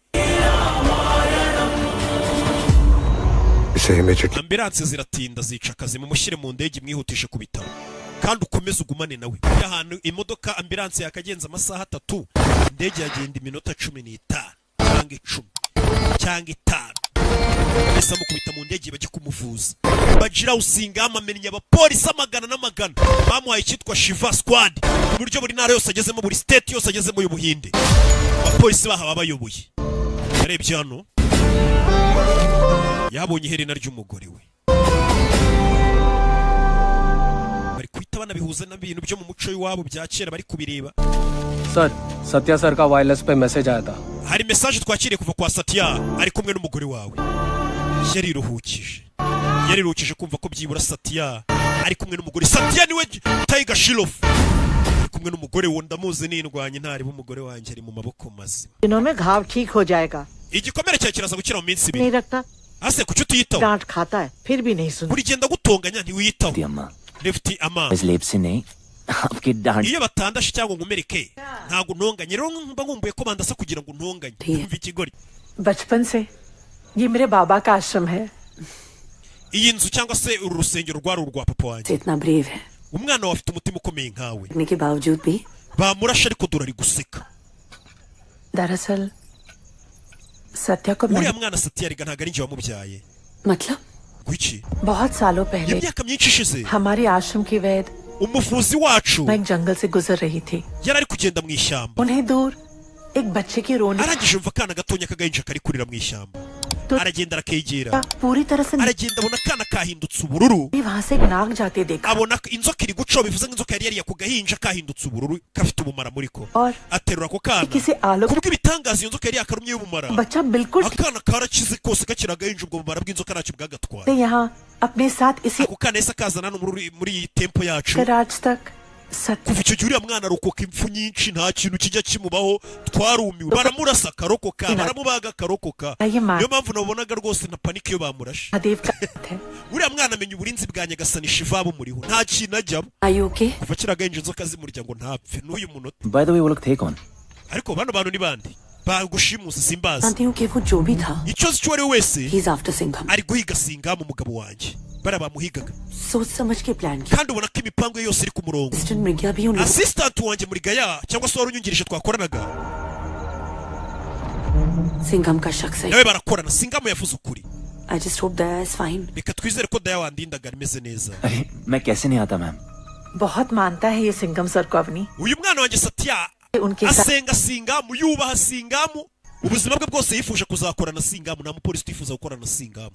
S3: इसे immediately
S1: Ambulance ziratinda, zica akazi. Mumushyire mu ndege imwihutishe ku bitaro, kandi ukomeze ugumane nawe. Iyo ahantu imodoka ambulance yakagenza amasaha 3, indege yagenda iminota 15 cyangwa 10 cyangwa 5. Ese amukubita mu ndege bajya kumuvuza. Bagira usingama amenya abapolisi amagana n'amagana, bamuhaye icyitwa Shiva Squad, ku buryo buri ntara yose agezemo, buri state yose agezemo y'Ubuhinde, abapolisi baha bayoboye. Yarebye hano yabonye iherena ry'umugore we. Bari guhita banabihuza n'ibintu byo mu muco w'iwabo bya kera bari kubireba.
S15: Sir, Satya sir का wireless पे message आया था.
S1: Hari message twakiriye kuva kwa Satya, ari kumwe n'umugore wawe. Yariruhukije, yariruhukije kumva ko byibura Satya ari kumwe n'umugore. Satya niwe Tiger Shroff. Ari Kumwe n'umugore we, ndamuzi, nindwanye ntariba umugore wanjye ari mu maboko mazima.
S16: दिनों में घाव ठीक हो जाएगा।
S1: Igikomere cyawe kiraza gukira mu minsi
S16: नहीं
S1: 2.
S16: रखता।
S1: Ase kuki utiyitaho?
S16: डांट खाता है फिर भी नहीं सुनता।
S1: Buri gihe ndagutonganya, ntiwiyitaho.
S4: अम्मा।
S1: Lefty ama.
S4: इस लेप से नहीं, आपकी डांट।
S1: Iyo batandashe cyangwa nkomereke ntabwo ntonganye, rero mba nkumbuye ko bandasa kugira ngo ntonganye. Umva ikigori.
S17: बचपन से ये मेरे बाबा का आश्रम है।
S1: Iyi nzu cyangwa se uru rusengero rwari urwa papa wanjye.
S5: इतना brave है
S1: Umwana wawe afite umutima ukomeye nkawe.
S5: करने के बावजूद भी।
S1: Bamurashe ariko dore ari guseka.
S17: दरअसल सत्या को
S1: Uriya
S17: मैं
S1: mwana Satiya rega ntabwo ari njye wamubyaye.
S5: मतलब?
S1: Gwiki?
S17: बहुत सालों पहले
S1: Imyaka myinshi ishize
S17: हमारे आश्रम की वैद
S1: umuvuzi wacu
S17: मैं एक जंगल से गुजर रही थी।
S1: yari ari kugenda mu ishyamba.
S17: उन्हें दूर एक बच्चे की रोने
S1: Arangije yumva akana gatonya k'agahinja kari kurira mu ishyamba, aragenda arakegera.
S17: पूरी तरह से
S1: Aragenda abona akana kahindutse ubururu.
S17: वहां से एक नाग जाते देखा।
S1: Abona ko inzoka iri gucaho, bivuze ngo inzoka yari yariye ku gahinja kahindutse ubururu kafite ubumara muri ko. Aterura ako kana.
S17: किसी आलोक
S1: Kubw'ibitangaza iyo nzoka yari yakarumye y'ubumara,
S17: बच्चा बिल्कुल
S1: akana karakize kose kakiri agahinja, ubwo bumara bw'inzoka ntacyo bwagatwaye.
S17: ने यहाँ अपने साथ इसे
S1: Ako kana yahise akazana hano muri iyi tempo yacu.
S17: कर आज तक सत्य
S1: Kuva icyo gihe uriya mwana arokoka impfu nyinshi, nta kintu kijya kimubaho, twarumiwe. Baramurasa akarokoka, baramubaga akarokoka. Niyo mpamvu nabonaga rwose na panike iyo bamurashe.
S17: Mahadev का है।
S1: Uriya mwana amenya uburinzi bwa Nyagasani Shiva bumuriho, nta kintu ajyamo.
S5: Are you okay?
S1: Kuva akiri agahinja inzoka zimurya ngo ntapfe n'uyu munota.
S4: By the way, वो लोग थे कौन?
S1: Ariko bano bantu ni bande bagushimusa? Simbazi.
S5: जानती हूँ कि वो जो भी था,
S1: Icyo nzi cyo uwo ari we wese
S5: he's after Singham.
S1: ari guhiga Singamu, umugabo wanjye, bariya bamuhigaga.
S5: सोच समझ के plan किया।
S1: Kandi ubona ko imipango ye yose iri ku murongo.
S5: Assistant Mrigaya भी उन लोगों
S1: Assistant wanjye muri gaya cyangwa se wari unyungirije twakoranaga
S5: Singham का शख्स है।
S1: nawe barakorana. Singamu yavuze ukuri.
S5: I just hope Daya is fine.
S1: Reka twizere ko Daya wandindaga ameze neza.
S4: अरे मैं कैसे नहीं आता ma'am.
S17: बहुत मानता है ये सिंघम सर को Avani.
S1: Uyu mwana wanjye Satya
S17: उनके साथ
S1: asenga Singamu, yubaha Singamu, ubuzima bwe bwose yifuje kuzakorana Singamu. Nta mupolisi utifuza gukorana na Singamu.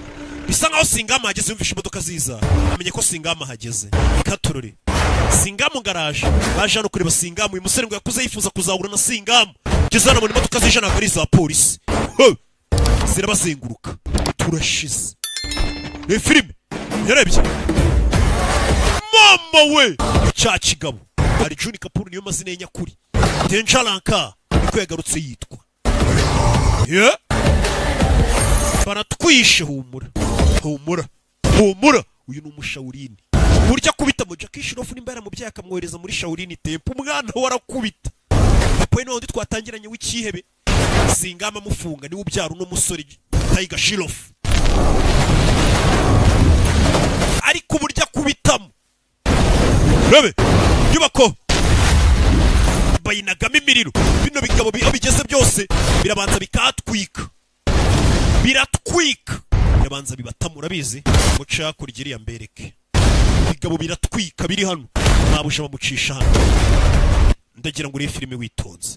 S1: Bisa nkaho Singamu ahageze, yumvishe imodoka ziza amenye ko Singamu ahageze. Ikaturore Singamu ngaraje, baje hano kureba Singamu. Uyu musore ngo yakuze yifuza kuzahura na Singamu. Ngeze hano mbona imodoka zije, ntabwo ari iza polisi. Ho! Zirabazenguruka, turashize. Ni filime yarebye mama we cya kigabo hari Juni Kapuru, niyo mazina ye nyakuri. Denjaranka niko yagarutse yitwa. Yeah. Baratwishe, humura humura humura. Uyu ni umushawurini burya akubita mu Jackie Shroff, nimba yaramubyaye akamwohereza muri Shaolin Temple, umwana we arakubita. Papa we n'undi twatangiranye w'ikihebe Singama amufunga, niwe ubyara uno musore Tiger Shroff, ariko uburyo akubitamo, rebe nyubako bayinagamo imiriro. Bino bigabo aho bigeze byose birabanza bikatwika, biratwika, birabanza bibatama. Urabizi muce hakurya iriya mbereke, bigabo biratwika biri hano, ntabuje bamucisha hano. Ndagira ngo urebe filime witonze.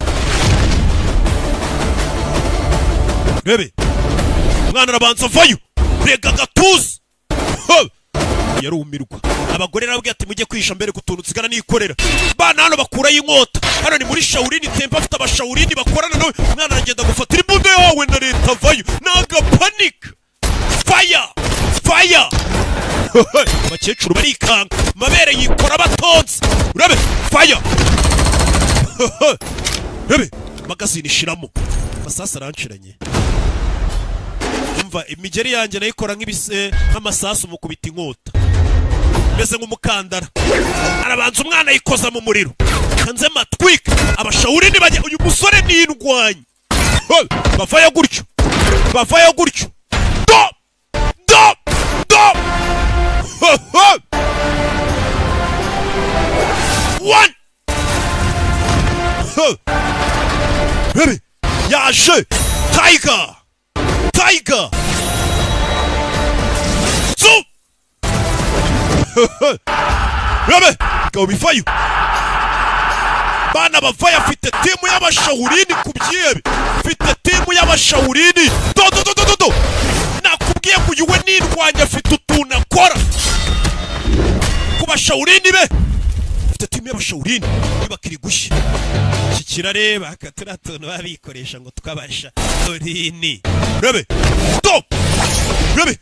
S1: Rebe umwana arabanza avayo, rega agatuza. Ho! Yarumirwa. Abagore narababwiye ati mujye kwihisha mbere ku tuntu nsigara nikorera. Bana hano bakurayo inkota. Hano ni muri Shaolin Temple, afite abashawurini bakorana nawe. Umwana aragenda gufatira imbunda yawe na leta, avayo n'agapanika. Fire fire, abakecuru barikanga, amabere yikora batonze. Urabe fire, urabe magazine ishiramo amasasu aranciranye. Umva imigeri yanjye nayikora nk'ibise nk'amasasu mukubita inkota meze nk'umukandara. Arabanza umwana ayikoza mu muriro kanze matwika. Abashawurini bajya, uyu musore ni indwanyi. Ho! Bavayo gutyo, bavayo gutyo, do do do. Ho, ho! One. Ho! Baby, yaje Tiger, Tiger two. Rabe gabo bivayo, bana bavayo. Afite timu y'abashawurini ku byebe, afite timu y'abashawurini. Do do do do do do, nakubwiye ngo uyu we nindwanya, afite utuntu akora ku bashawurini be, afite timu y'abashawurini. Bakiri gushya iki kirareba turiya tuntu baba bikoresha ngo twabasha urini. Rebe do, rebe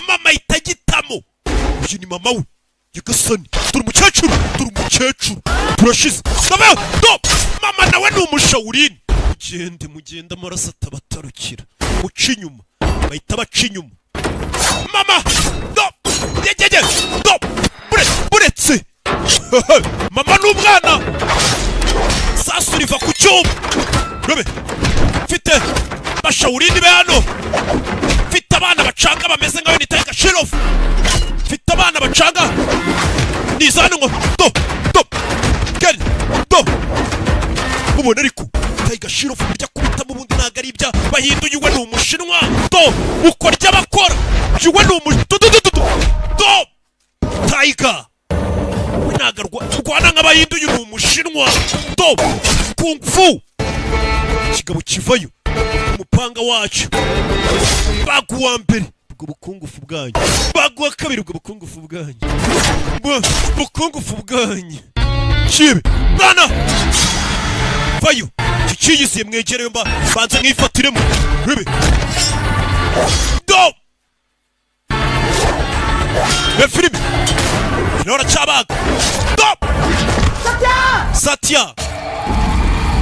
S1: mama ahita agitamo. Uyu ni mama we. Nyagasani, turi umukecuru, turi umukecuru, turashize. Ndabayo do. Mama nawe ni umushawurini. Mugende, mugende, amaraso atabatarukira. Muca inyuma, bahita baca inyuma. Mama do, yegege do, buretse mama n'umwana. Sasu riva ku cyuma. Rube mfite bashawurini be hano, mfite abana bacanga bameze nkawe ni Tiger Shroff. Mfite abana bacanga ni izanu ngo do do geri do. Mubona ariko Tiger Shroff burya kubitamo ubundi ntabwo ari ibya bahinduye. We ni umushinwa do, uko ry'abakora. We ni umu do do do do do. Tiger we ntabwo arwana nk'abahinduye, ni umushinwa do, kung fu. Ikigabo kivayo umupanga wacu, baga uwa mbere, ubwo bukungufu bwanyu, baga uwa kabiri, ubwo bukungufu bwanyu, bukungufu bwanyu. Kibe mwana vayo kikiyisiye, mwegereyo mba banza mwifatiremo. Rebe do be filime nawe aracyabaga do. Satya,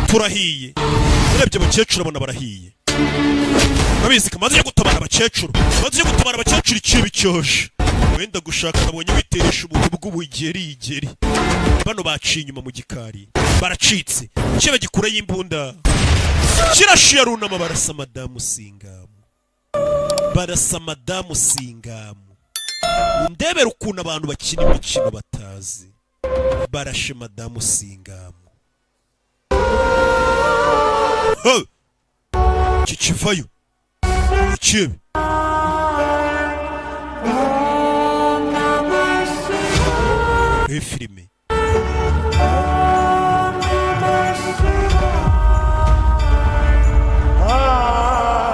S1: turahiye. Urebye abakecuru abona barahiye. Babizi kamaze yo gutabara abakecuru, maze yo gutabara abakecuru. Ikibi cyoje wenda gushaka, nabonye witeresha ubuntu bw'ubugerigeri. Bano baciye inyuma mu gikari, baracitse. Kiba gikurayo imbunda, kirashiye, arunama, barasa madamu Singamu, barasa madamu Singamu. Ndebera ukuntu abantu bakina imikino batazi. Barashe madamu Singamu. Ho! Kikivayo ikibi. Iyi filime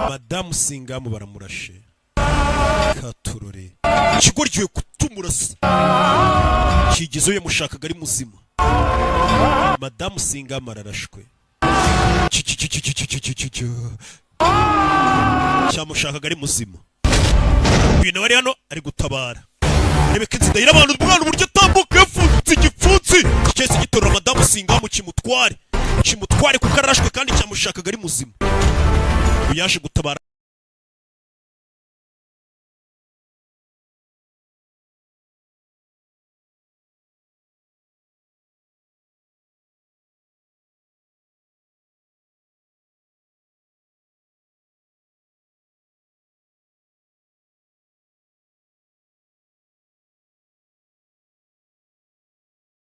S1: madamu Singamu baramurashe. Katurore ikigoryiwe kutumurasa kigezeyo, yamushakaga ari muzima. Madamu Singamu ararashwe. Cyamushakaga ari muzima. Uyu nawe ari hano ari gutabara. Rebe ko inzira y'abantu, umwana uburyo atambuka yafunze igipfunsi. Cyese gitorora madamu Singamu, kimutware, kimutware, kuko ararashwe kandi cyamushakaga ari muzima. Uyu yaje gutabara.